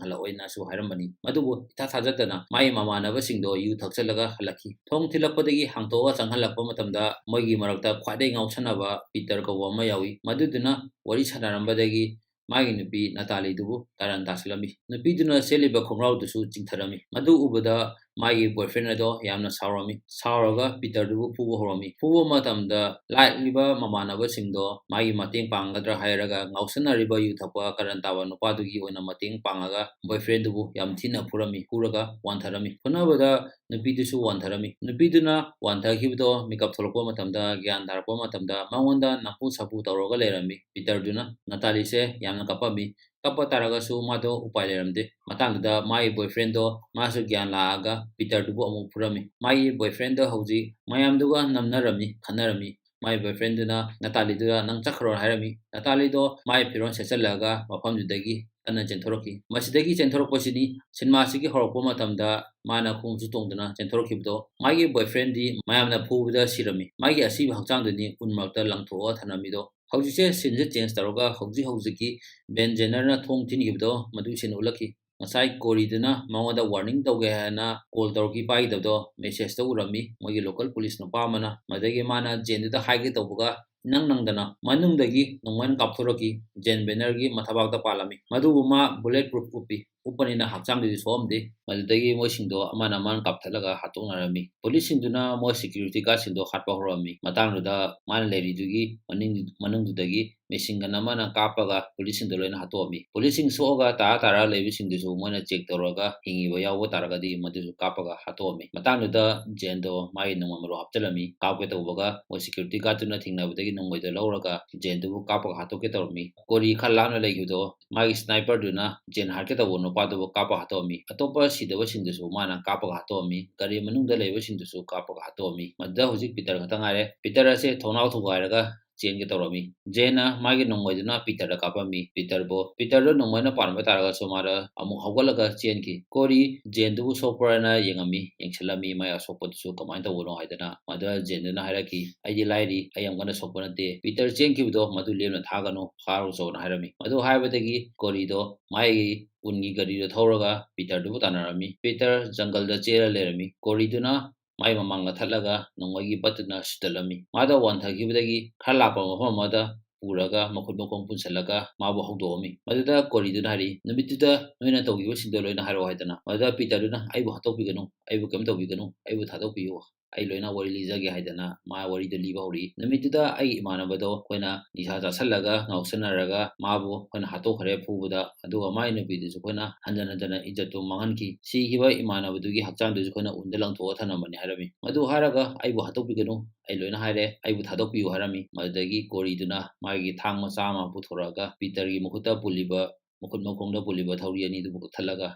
ꯍꯜꯂꯛꯑꯣꯏꯅꯁꯨ ꯍꯥꯏꯔꯝꯕꯅꯤ꯫ ꯑꯗꯨꯕꯨ ꯏꯊꯥ ꯊꯥꯖꯗꯅ ꯃꯥꯒꯤ ꯃꯃꯥꯟꯅꯕꯁꯤꯡꯗꯣ ꯌꯨ ꯊꯛꯆꯜꯂꯒ ꯍꯜꯂꯛꯈꯤ꯫ ꯊꯣꯡ ꯊꯤꯜꯂꯛꯄꯗꯒꯤ ꯍꯥꯡꯇꯣꯛꯑꯒ ꯆꯪꯍꯜꯂꯛꯄ ꯃꯇꯝꯗ ꯃꯣꯏꯒꯤ ꯃꯔꯛꯇ ꯈ꯭ꯋꯥꯏꯗꯒꯤ ꯉꯥꯎꯁꯟꯅꯕ ꯄꯤꯇꯔ ꯀꯧꯕ ꯑꯃ ꯌꯥꯎꯏ꯫ ꯃꯗꯨꯗꯨꯅ ꯋꯥꯔꯤ ꯁꯥꯟꯅꯔꯝꯕꯗꯒꯤ ꯃꯥꯒꯤ ꯅꯨꯄꯤ ꯅꯇꯥꯂꯤꯗꯨꯕꯨ ꯇꯔꯟ ꯇꯥꯁꯤꯜꯂꯝꯃꯤ꯫ ꯅꯨꯄꯤꯗꯨꯅ ꯁꯦꯠꯂꯤꯕ ꯈꯣꯡꯒ꯭ꯔꯥꯎꯗꯨꯁꯨ ꯆꯤꯡꯊꯔꯝꯃꯤ꯫ ꯃꯗꯨ ꯎꯕꯗ ꯃꯥꯒꯤ boyfriend ꯑꯗꯣ ꯌꯥꯝꯅ ꯁꯥꯎꯔꯝꯃꯤ꯫ ꯁꯥꯎꯔꯒ ꯄꯤꯇꯔꯗꯨꯕꯨ ꯐꯨꯕ ꯍꯧꯔꯝꯃꯤ꯫ ꯐꯨꯕ ꯃꯇꯝꯗ ꯂꯥꯛꯂꯤꯕ ꯃꯃꯥꯟꯅꯕꯁꯤꯡꯗꯣ ꯃꯥꯒꯤ ꯃꯇꯦꯡ ꯄꯥꯡꯒꯗ꯭ꯔꯥ ꯍꯥꯏꯔꯒ ꯉꯥꯎꯁꯟꯅꯔꯤꯕ ꯌꯨ ꯊꯛꯄ ꯀꯔꯟ ꯇꯥꯕ ꯅꯨꯄꯥꯗꯨꯒꯤ ꯑꯣꯏꯅ ꯃꯇꯦꯡ ꯄꯥꯡꯉꯒ boyfriendꯗꯨꯕꯨ ꯌꯥꯝ ꯊꯤꯅ ꯐꯨꯔꯝꯃꯤ꯫ ꯐꯨꯔꯒ ꯋꯥꯟꯊꯔꯝꯃꯤ꯫ ꯐꯨꯅꯕꯗ ꯅꯨꯄꯤꯗꯨꯁꯨ ꯋꯥꯟꯊꯔꯝꯃꯤ꯫ ꯅꯨꯄꯤꯗꯨꯅ ꯋꯥꯟꯊꯈꯤꯕꯗꯣ ꯃꯤꯀꯞ ꯊꯣꯛꯂꯛꯄ ꯃꯇꯝꯗ, ꯒ꯭ꯌꯥꯟ ꯇꯥꯔꯛꯄ ꯃꯇꯝꯗ ꯃꯉꯣꯟꯗ ꯅꯝꯐꯨ ꯁꯥꯐꯨ ꯇꯧꯔꯒ ꯂꯩꯔꯝꯃꯤ꯫ ꯄꯤꯇꯔꯗꯨꯅ ꯅꯇꯥꯂꯤꯁꯦ ꯌꯥꯝꯅ ꯀꯞꯄꯝꯃꯤ꯫ ꯀꯞꯄ ꯇꯥꯔꯒꯁꯨ ꯃꯥꯗꯣ ꯎꯄꯥꯏ ꯂꯩꯔꯝꯗꯦ꯫ ꯃꯇꯥꯡꯗꯨꯗ ꯃꯥꯒꯤ boyfriendꯗꯣ ꯃꯥꯁꯨ ꯒ꯭ꯌꯥꯟ ꯂꯥꯛꯑꯒ ꯄꯤꯇꯔꯗꯨꯕꯨ ꯑꯃꯨꯛ ꯐꯨꯔꯝꯃꯤ꯫ ꯃꯥꯒꯤ boyfriendꯗꯣ ꯍꯧꯖꯤꯛ ꯃꯌꯥꯝꯗꯨꯒ ꯅꯝꯅꯔꯝꯃꯤ, ꯈꯠꯅꯔꯝꯃꯤ꯫ ꯃꯥꯒꯤ boyfriendꯗꯨꯅ ꯅꯇꯥꯂꯤꯗꯨꯗ "ꯅꯪ ꯆꯠꯈ꯭ꯔꯣ" ꯍꯥꯏꯔꯝꯃꯤ꯫ ꯅꯇꯥꯂꯤꯗꯣ ꯃꯥꯒꯤ ꯐꯤꯔꯣꯜ ꯁꯦꯠꯆꯜꯂꯒ ꯃꯐꯝꯗꯨꯗꯒꯤ ꯀꯟꯅ ꯆꯦꯟꯊꯣꯔꯛꯈꯤ꯫ ꯃꯁꯤꯗꯒꯤ ꯆꯦꯟꯊꯣꯔꯛꯄꯁꯤꯅꯤ ꯁꯤꯅꯦꯃꯥꯁꯤꯒꯤ ꯍꯧꯔꯛꯄ ꯃꯇꯝꯗ ꯃꯥꯅ ꯈꯣꯡꯎꯞꯁꯨ ꯇꯣꯡꯗꯅ ꯆꯦꯟꯊꯣꯔꯛꯈꯤꯕꯗꯣ꯫ ꯃꯥꯒꯤ boyfriendꯗꯤ ꯃꯌꯥꯝꯅ ꯐꯨꯕꯗ ꯁꯤꯔꯝꯃꯤ꯫ ꯃꯥꯒꯤ ꯑꯁꯤꯕ ꯍꯛꯆꯥꯡꯗꯨꯅꯤ ꯎꯟ ꯃꯔꯛꯇ ꯂꯪꯊꯣꯛꯑ ꯊꯝꯂꯝꯃꯤꯗꯣ꯫ ꯍꯧꯖꯤꯛꯁꯦ sceneꯁꯦ change ꯇꯧꯔꯒ ꯍꯧꯖꯤꯛ ꯍꯧꯖꯤꯛꯀꯤ ꯕꯦꯟ ꯖꯦꯅꯔꯅ ꯊꯣꯡ ꯊꯤꯟꯈꯤꯕꯗꯣ, ꯃꯗꯨ scene ꯎꯠꯂꯛꯈꯤ꯫ ꯉꯁꯥꯏ ꯀꯣꯔꯤꯗꯨꯅ ꯃꯉꯣꯟꯗ warning ꯇꯧꯒꯦ ꯍꯥꯏꯅ call ꯇꯧꯔꯛꯈꯤ ꯄꯥꯏꯒꯗꯕꯗꯣ, messageꯇ ꯎꯔꯝꯃꯤ ꯃꯣꯏꯒꯤ local police ꯅꯨꯄꯥ ꯑꯃꯅ꯫ ꯃꯗꯒꯤ ꯃꯥꯅ ꯖꯦꯟꯗꯨꯗ ꯍꯥꯏꯒꯦ ꯇꯧꯕꯒ ꯏꯅꯪ ꯅꯪꯗꯅ ꯃꯅꯨꯡꯗꯒꯤ ꯅꯣꯡꯃꯩꯅ ꯀꯥꯞꯊꯣꯔꯛꯈꯤ꯫ ꯖꯦꯟ ꯕꯦꯅꯔꯒꯤ ꯃꯊꯕꯥꯛꯇ ꯄꯥꯜꯂꯝꯃꯤ꯫ ꯃꯗꯨꯕꯨ ꯃꯥ bullet proof ꯎꯞꯄꯤ꯫ ꯎꯞꯄꯅꯤꯅ ꯍꯛꯆꯥꯡꯗꯨꯗꯤ ꯁꯣꯛꯑꯝꯗꯦ꯫ ꯃꯗꯨꯗꯒꯤ ꯃꯣꯏꯁꯤꯡꯗꯣ ꯑꯃꯅ ꯑꯃꯅ ꯀꯥꯞꯊꯠꯂꯒ ꯍꯥꯠꯇꯣꯛꯅꯔꯝꯃꯤ꯫ Policeꯁꯤꯡꯗꯨꯅ ꯃꯣꯏ security guardꯁꯤꯡꯗꯣ ꯍꯥꯠꯄ ꯍꯧꯔꯝꯃꯤ꯫ ꯃꯇꯥꯡꯗꯨꯗ ꯃꯥꯅ ꯂꯩꯔꯤꯗꯨꯒꯤ ꯃꯅꯤꯡ-, ꯃꯅꯨꯡꯗꯨꯗꯒꯤ machine gun ꯑꯃꯅ ꯀꯥꯞꯄꯒ policeꯁꯤꯡꯗꯣ ꯂꯣꯏꯅ ꯍꯥꯠꯇꯣꯛꯑꯝꯃꯤ꯫ Policeꯁꯤꯡ ꯁꯣꯛꯑꯒ ꯇꯥꯔ ꯇꯥꯔ ꯂꯩꯕꯁꯤꯡꯗꯨꯁꯨ ꯃꯣꯏꯅ check ꯇꯧꯔꯒ ꯍꯤꯡꯉꯤꯕ ꯌꯥꯎꯕ ꯇꯥꯔꯒꯗꯤ ꯃꯗꯨꯁꯨ ꯀꯥꯞꯄꯒ ꯍꯥꯠꯇꯣꯛꯑꯝꯃꯤ꯫ ꯃꯇꯥꯡꯗꯨꯗ ꯖꯦꯟꯗꯣ ꯃꯥꯒꯤ ꯅꯣꯡꯃꯩ ꯃꯔꯨ ꯍꯥꯞꯆꯤꯜꯂꯝꯃꯤ꯫ ꯀꯥꯞꯀꯦ ꯇꯧꯕꯒ ꯃꯣꯏ security guardꯇꯨꯅ ꯊꯦꯡꯅꯕꯗꯒꯤ ꯅꯣꯡꯃꯩꯗꯣ ꯂꯧꯔꯒ ꯖꯦꯟꯗꯨꯕꯨ ꯀꯥꯞꯄꯒ ꯍꯥꯠꯇꯣꯛꯀꯦ ꯇꯧꯔꯝꯃꯤ꯫ ꯀꯣꯔꯤ ꯈꯔ ꯂꯥꯞꯅ ꯂꯩꯈꯤꯕꯗꯣ ꯃꯥꯒꯤ sniperꯗꯨꯅ ꯖꯦꯟ ꯍꯥꯠꯀꯦ ꯇꯧꯕ ꯅꯨꯄꯥꯗꯨꯕꯨ ꯀꯥꯞꯄ ꯍꯥꯠꯇꯣꯛꯑꯝꯃꯤ꯫ ꯑꯇꯣꯞꯄ ꯁꯤꯗꯕꯁꯤꯡꯗꯨꯁꯨ ꯃꯥꯅ ꯀꯥꯞꯄꯒ ꯍꯥꯠꯇꯣꯛꯑꯝꯃꯤ꯫ ꯒꯥꯔꯤ ꯃꯅꯨꯡꯗ ꯂꯩꯕꯁꯤꯡꯗꯨꯁꯨ ꯀꯥꯞꯄꯒ ꯍꯥꯠꯇꯣꯛꯑꯝꯃꯤ꯫ ꯃꯗꯨꯗ ꯍꯧꯖꯤꯛ ꯄꯤꯇꯔ ꯈꯛꯇ ꯉꯥꯏꯔꯦ꯫ ꯄꯤꯇꯔ ꯑꯁꯦ ꯊꯣꯡꯅꯥꯎ ꯊꯨꯒꯥꯏꯔꯒ ꯆꯦꯟꯒꯦ ꯇꯧꯔꯝꯃꯤ꯫ ꯖꯦꯟꯅ ꯃꯥꯒꯤ ꯅꯣꯡꯃꯩꯗꯨꯅ ꯄꯤꯇꯔꯗ ꯀꯥꯞꯄꯝꯃꯤ꯫ ꯄꯤꯇꯔꯕꯨ, ꯄꯤꯇꯔꯗꯨ ꯅꯣꯡꯃꯩꯅ ꯄꯥꯟꯕ ꯇꯥꯔꯒꯁꯨ ꯃꯥꯗ ꯑꯃꯨꯛ ꯍꯧꯒꯠꯂꯒ ꯆꯦꯟꯈꯤ꯫ ꯀꯣꯔꯤ ꯖꯦꯟꯗꯨꯕꯨ ꯁꯣꯛꯄ꯭ꯔꯅ ꯌꯦꯡꯉꯝꯃꯤ, ꯌꯦꯡꯁꯤꯜꯂꯝꯃꯤ ꯃꯥꯏ ꯑꯁꯣꯛꯄꯗꯨꯁꯨ ꯀꯃꯥꯏꯅ ꯇꯧꯕꯅꯣ ꯍꯥꯏꯗꯅ꯫ ꯃꯗꯨꯗ ꯖꯦꯟꯗꯨꯅ ꯍꯥꯏꯔꯛꯈꯤ, "ꯑꯩꯗꯤ ꯂꯥꯏꯔꯤ, ꯑꯩ ꯌꯥꯝ ꯀꯟꯅ ꯁꯣꯛꯄ ꯅꯠꯇꯦ꯫ ꯄꯤꯇꯔ ꯆꯦꯟꯈꯤꯕꯗꯣ ꯃꯗꯨ ꯂꯦꯝꯅ ꯊꯥꯒꯅꯨ, ꯐꯥꯔꯨꯆꯣꯅ" ꯍꯥꯏꯔꯝꯃꯤ꯫ ꯃꯗꯨ ꯍꯥꯏꯕꯗꯒꯤ ꯀꯣꯔꯤꯗꯣ ꯃꯥꯒꯤ ꯎꯟꯒꯤ ꯒꯥꯔꯤꯗꯣ ꯊꯧꯔꯒ ꯄꯤꯇꯔꯗꯨꯕꯨ ꯇꯥꯟꯅꯔꯝꯃꯤ꯫ ꯄꯤꯇꯔ ꯖꯪꯒꯜꯗ ꯆꯦꯜꯂ ꯂꯩꯔꯝꯃꯤ꯫ ꯀꯣꯔꯤꯗꯨꯅ ꯃꯥꯏ ꯃꯃꯥꯡꯗ ꯊꯠꯂꯒ ꯅꯣꯡꯃꯩꯒꯤ ꯕꯠꯇꯨꯅ ꯁꯨꯇꯠꯂꯝꯃꯤ꯫ ꯃꯥꯗꯣ ꯋꯥꯟꯊꯈꯤꯕꯗꯒꯤ ꯈꯔ ꯂꯥꯞꯄ ꯃꯐꯝ ꯑꯃꯗ ꯄꯨꯔꯒ ꯃꯈꯨꯠ ꯃꯈꯣꯡ ꯄꯨꯟꯁꯤꯜꯂꯒ ꯃꯥꯕꯨ ꯍꯧꯗꯣꯛꯑꯝꯃꯤ꯫ ꯃꯗꯨꯗ ꯀꯣꯔꯤꯗꯨꯅ ꯍꯥꯏꯔꯤ, "ꯅꯨꯃꯤꯠꯇꯨꯗ ꯅꯣꯏꯅ ꯇꯧꯈꯤꯕꯁꯤꯡꯗꯣ ꯂꯣꯏꯅ ꯍꯥꯏꯔꯛꯑꯣ" ꯍꯥꯏꯗꯅ꯫ ꯃꯗꯨꯗ ꯄꯤꯇꯔꯗꯨꯅ, "ꯑꯩꯕꯨ ꯍꯥꯠꯇꯣꯛꯄꯤꯒꯅꯨ, ꯑꯩꯕꯨ ꯀꯩꯝ ꯇꯧꯕꯤꯒꯅꯨ, ꯑꯩꯕꯨ ꯊꯥꯗꯣꯛꯄꯤꯌꯨ, ꯑꯩ ꯂꯣꯏꯅ ꯋꯥꯔꯤ ꯂꯤꯖꯒꯦ" ꯍꯥꯏꯗꯅ ꯃꯥ ꯋꯥꯔꯤꯗꯨ ꯂꯤꯕ ꯍꯧꯔꯛꯏ꯫ ꯅꯨꯃꯤꯠꯇꯨꯗ ꯑꯩꯒꯤ ꯏꯃꯥꯟꯅꯕꯗꯣ ꯑꯩꯈꯣꯏꯅ ꯅꯤꯁꯥ ꯆꯥꯁꯤꯜꯂꯒ ꯉꯥꯎꯁꯟꯅꯔꯒ ꯃꯥꯕꯨ ꯑꯩꯈꯣꯏꯅ ꯍꯥꯠꯇꯣꯛꯈ꯭ꯔꯦ ꯐꯨꯕꯗ, ꯑꯗꯨꯒ ꯃꯥꯏ ꯅꯨꯄꯤꯗꯨꯁꯨ ꯑꯩꯈꯣꯏꯅ ꯍꯟꯖꯟ ꯍꯟꯖꯟꯅ ꯏꯖꯠꯇꯨ ꯃꯥꯡꯍꯟꯈꯤ꯫ ꯁꯤꯈꯤꯕ ꯏꯃꯥꯟꯅꯕꯗꯨꯒꯤ ꯍꯛꯆꯥꯡꯗꯨꯁꯨ ꯑꯩꯈꯣꯏꯅ ꯎꯟꯗ ꯂꯪꯊꯣꯛꯑ ꯊꯝꯂꯝꯕꯅꯤ ꯍꯥꯏꯔꯝꯃꯤ꯫ ꯃꯗꯨ ꯍꯥꯏꯔꯒ, "ꯑꯩꯕꯨ ꯍꯥꯠꯇꯣꯛꯄꯤꯒꯅꯨ, ꯑꯩ ꯂꯣꯏꯅ ꯍꯥꯏꯔꯦ, ꯑꯩꯕꯨ ꯊꯥꯗꯣꯛꯄꯤꯌꯨ" ꯍꯥꯏꯔꯝꯃꯤ꯫ ꯃꯗꯨꯗꯒꯤ ꯀꯣꯔꯤꯗꯨꯅ ꯃꯥꯒꯤ ꯊꯥꯡ ꯃꯆꯥ ꯑꯃ ꯄꯨꯊꯣꯔꯛꯑꯒ ꯄꯤꯇꯔꯒꯤ ꯃꯈꯨꯠꯇ ꯄꯨꯜꯂꯤꯕ, ꯃꯈꯨꯠ ꯃꯈꯣꯡꯗ ꯄꯨꯜꯂꯤꯕ ꯊꯧꯔꯤ ꯑꯅꯤꯗꯨꯕꯨ ꯀꯛꯊꯠꯂꯒ,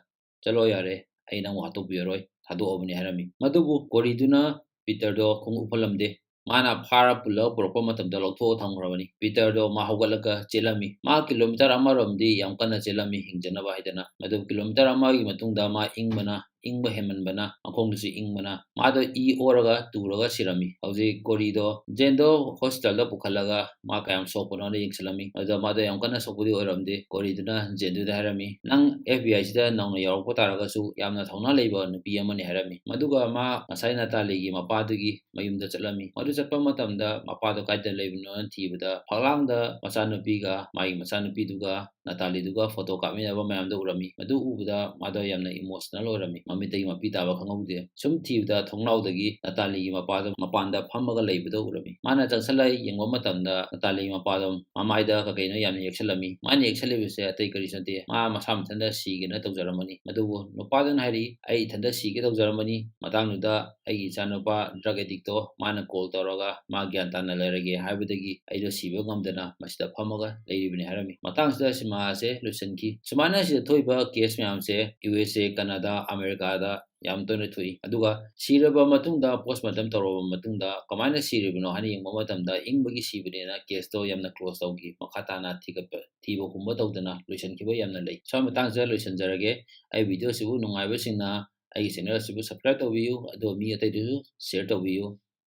"ꯆꯠꯂꯣ ꯌꯥꯔꯦ, ꯑꯩ ꯅꯪꯕꯨ ꯍꯥꯠꯇꯣꯛꯄꯤꯔꯔꯣꯏ, ꯊꯥꯗꯣꯛꯑꯕꯅꯤ" ꯍꯥꯏꯔꯝꯃꯤ꯫ ꯃꯗꯨꯕꯨ ꯀꯣꯔꯤꯗꯨꯅ ꯄꯤꯇꯔꯗꯣ ꯈꯣꯡꯎꯞ ꯎꯞꯍꯜꯂꯝꯗꯦ꯫ ꯃꯥꯅ ꯐꯥꯔ ꯄꯨꯜꯂꯒ ꯄꯨꯔꯛꯄ ꯃꯇꯝꯗ ꯂꯧꯊꯣꯛꯑ ꯊꯝꯈ꯭ꯔꯕꯅꯤ꯫ ꯄꯤꯇꯔꯗꯣ ꯃꯥ ꯍꯧꯒꯠꯂꯒ ꯆꯦꯜꯂꯝꯃꯤ꯫ ꯃꯥ ꯀꯤꯂꯣꯃꯤꯇꯔ ꯑꯃꯔꯣꯝꯗꯤ ꯌꯥꯝ ꯀꯟꯅ ꯆꯦꯜꯂꯝꯃꯤ ꯍꯤꯡꯖꯅꯕ ꯍꯥꯏꯗꯅ꯫ ꯃꯗꯨ ꯀꯤꯂꯣꯃꯤꯇꯔ ꯑꯃꯒꯤ ꯃꯇꯨꯡꯗ ꯃꯥ ꯏꯪꯕꯅ, ꯏꯪꯕ ꯍꯦꯟꯃꯟꯕꯅ, ꯃꯈꯣꯡꯗꯨꯁꯨ ꯏꯪꯕꯅ, ꯃꯥꯗꯣ ꯏ ꯑꯣꯔꯒ ꯇꯨꯔꯒ ꯁꯤꯔꯝꯃꯤ꯫ ꯍꯧꯖꯤꯛ ꯀꯣꯔꯤꯗꯣ ꯖꯦꯟꯗꯣ ꯍꯣꯁꯄꯤꯇꯥꯜꯗ ꯄꯨꯈꯠꯂꯒ ꯃꯥ ꯀꯌꯥꯝ ꯁꯣꯛꯄꯅꯣꯅ ꯌꯦꯡꯁꯤꯜꯂꯝꯃꯤ꯫ ꯑꯗꯨꯗ ꯃꯥꯗꯣ ꯌꯥꯝ ꯀꯟꯅ ꯁꯣꯛꯄꯗꯤ ꯑꯣꯏꯔꯝꯗꯦ꯫ ꯀꯣꯔꯤꯗꯨꯅ ꯖꯦꯟꯗꯨꯗ ꯍꯥꯏꯔꯝꯃꯤ, "ꯅꯪ ꯑꯦꯐ ꯕꯤ ꯑꯥꯏꯁꯤꯗ ꯅꯧꯅ ꯌꯥꯎꯔꯛꯄ ꯇꯥꯔꯒꯁꯨ ꯌꯥꯝꯅ ꯊꯧꯅꯥ ꯂꯩꯕ ꯅꯨꯄꯤ ꯑꯃꯅꯤ" ꯍꯥꯏꯔꯝꯃꯤ꯫ ꯃꯗꯨꯒ ꯃꯥ ꯉꯁꯥꯏ ꯅꯥꯇꯥꯂꯤꯒꯤ ꯃꯄꯥꯗꯨꯒꯤ ꯃꯌꯨꯝꯗ ꯆꯠꯂꯝꯃꯤ꯫ ꯃꯗꯨ ꯆꯠꯄ ꯃꯇꯝꯗ ꯃꯄꯥꯗꯣ ꯀꯥꯏꯗ ꯂꯩꯕꯅꯣꯅ ꯊꯤꯕꯗ ꯐꯛꯂꯥꯡꯗ ꯃꯆꯥꯅꯨꯄꯤꯒ ꯃꯥꯒꯤ ꯃꯆꯥꯅꯨꯄꯤꯗꯨꯒ ꯅꯥꯇꯥꯂꯤꯗꯨꯒ ꯐꯣꯇꯣ ꯀꯥꯞꯃꯤꯟꯅꯕ ꯃꯌꯥꯝꯗꯣ ꯎꯔꯝꯃꯤ꯫ ꯃꯗꯨ ꯎꯕꯗ ꯃꯥꯗꯣ ꯌꯥꯝꯅ ꯏꯃꯣꯁꯅꯦꯜ ꯑꯣꯏꯔꯝꯃꯤ꯫ ꯃꯃꯤꯠꯇꯒꯤ ꯃꯄꯤ ꯇꯥꯕ ꯈꯪꯍꯧꯗꯦ꯫ ꯁꯨꯝ ꯊꯤꯕꯗ ꯊꯣꯡꯅꯥꯎꯗꯒꯤ ꯅꯥꯇꯥꯂꯤꯒꯤ ꯃꯄꯥꯗꯣ ꯃꯄꯥꯟꯗ ꯐꯝꯃꯒ ꯂꯩꯕꯗꯣ ꯎꯔꯝꯃꯤ꯫ ꯃꯥꯅ ꯆꯪꯁꯜꯂ ꯌꯦꯡꯕ ꯃꯇꯝꯗ ꯅꯥꯇꯥꯂꯤꯒꯤ ꯃꯄꯥꯗꯣ ꯃꯃꯥꯏꯗ ꯀꯩ ꯀꯩꯅꯣ ꯌꯥꯝꯅ ꯌꯦꯛꯁꯜꯂꯝꯃꯤ꯫ ꯃꯥꯅ ꯌꯦꯛꯁꯜꯂꯤꯕꯁꯦ ꯑꯇꯩ ꯀꯔꯤꯁꯨ ꯅꯠꯇꯦ, ꯃꯥ ꯃꯁꯥ ꯃꯊꯟꯇ ꯁꯤꯒꯦꯅ ꯇꯧꯖꯔꯝꯕꯅꯤ꯫ ꯑꯗꯨꯕꯨ ꯅꯨꯄꯥꯗꯨꯅ ꯍꯥꯏꯔꯤ, "ꯑꯩ ꯏꯊꯟꯇ ꯁꯤꯒꯦ ꯇꯧꯖꯔꯝꯕꯅꯤ꯫ ꯃꯇꯥꯡꯗꯨꯗ ꯑꯩꯒꯤ ꯏꯆꯥꯅꯨꯄꯥ ꯗ꯭ꯔꯒ ꯑꯦꯗꯤꯛꯇꯣ ꯃꯥꯅ ꯀꯣꯜ ꯇꯧꯔꯒ ꯃꯥ ꯒ꯭ꯌꯥꯟ ꯇꯥꯅ ꯂꯩꯔꯒꯦ ꯍꯥꯏꯕꯗꯒꯤ ꯑꯩꯗꯣ ꯁꯤꯕ ꯉꯝꯗꯅ ꯃꯁꯤꯗ ꯐꯝꯃꯒ ꯂꯩꯔꯤꯕꯅꯤ" ꯍꯥꯏꯔꯝꯃꯤ꯫ ꯃꯇꯥꯡꯁꯤꯗ ꯁꯤꯃꯥ ꯑꯁꯦ ꯂꯣꯏꯁꯤꯟꯈꯤ꯫ ꯁꯨꯃꯥꯏꯅ ꯁꯤꯗ ꯊꯣꯛꯏꯕ ꯀꯦꯁ ꯃꯌꯥꯝꯁꯦ ꯌꯨ ꯑꯦꯁ ꯑꯦ, ꯀꯅꯥꯗꯥ, ꯑꯃꯦꯔꯤꯀꯥꯗ ꯌꯥꯝ ꯇꯣꯏꯅ ꯊꯣꯛꯏ꯫ ꯑꯗꯨꯒ ꯁꯤꯔꯕ ꯃꯇꯨꯡꯗ, postmortem ꯇꯧꯔꯕ ꯃꯇꯨꯡꯗ ꯀꯃꯥꯏꯅ ꯁꯤꯔꯤꯕꯅꯣ ꯍꯥꯏꯅ ꯌꯦꯡꯕ ꯃꯇꯝꯗ, ꯏꯪꯕꯒꯤ ꯁꯤꯕꯅꯦꯅ case ꯇꯣ ꯌꯥꯝꯅ close ꯇꯧꯈꯤ, ꯃꯈꯥ ꯇꯥꯅ ꯊꯤꯒꯠꯄ, ꯊꯤꯕ ꯍꯨꯝꯕ ꯇꯧꯗꯅ ꯂꯣꯏꯁꯤꯟꯈꯤꯕ ꯌꯥꯝꯅ ꯂꯩ꯫ ꯁ꯭ꯋꯥꯏ ꯃꯇꯥꯡꯁꯤꯗ ꯂꯣꯏꯁꯤꯟꯖꯔꯒꯦ꯫ ꯑꯩ video ꯁꯤꯕꯨ ꯅꯨꯡꯉꯥꯏꯕꯁꯤꯡꯅ ꯑꯩꯒꯤ channel ꯑꯁꯤꯕꯨ subscribe ꯇꯧꯕꯤꯌꯨ, ꯑꯗꯨꯒ ꯃꯤ ꯑꯇꯩꯗꯁꯨ share ꯇꯧꯕꯤꯌꯨ,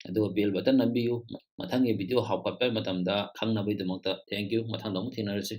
ꯑꯗꯨꯒ bell button ꯅꯝꯕꯤꯌꯨ꯫ ꯃꯊꯪꯒꯤ video ꯍꯥꯞꯀꯠꯄ ꯃꯇꯝꯗ ꯈꯪꯅꯕꯒꯤꯗꯃꯛꯇ꯫ Thank you꯫ ꯃꯊꯪꯗ ꯑꯃꯨꯛ ꯊꯦꯡꯅꯔꯁꯤ꯫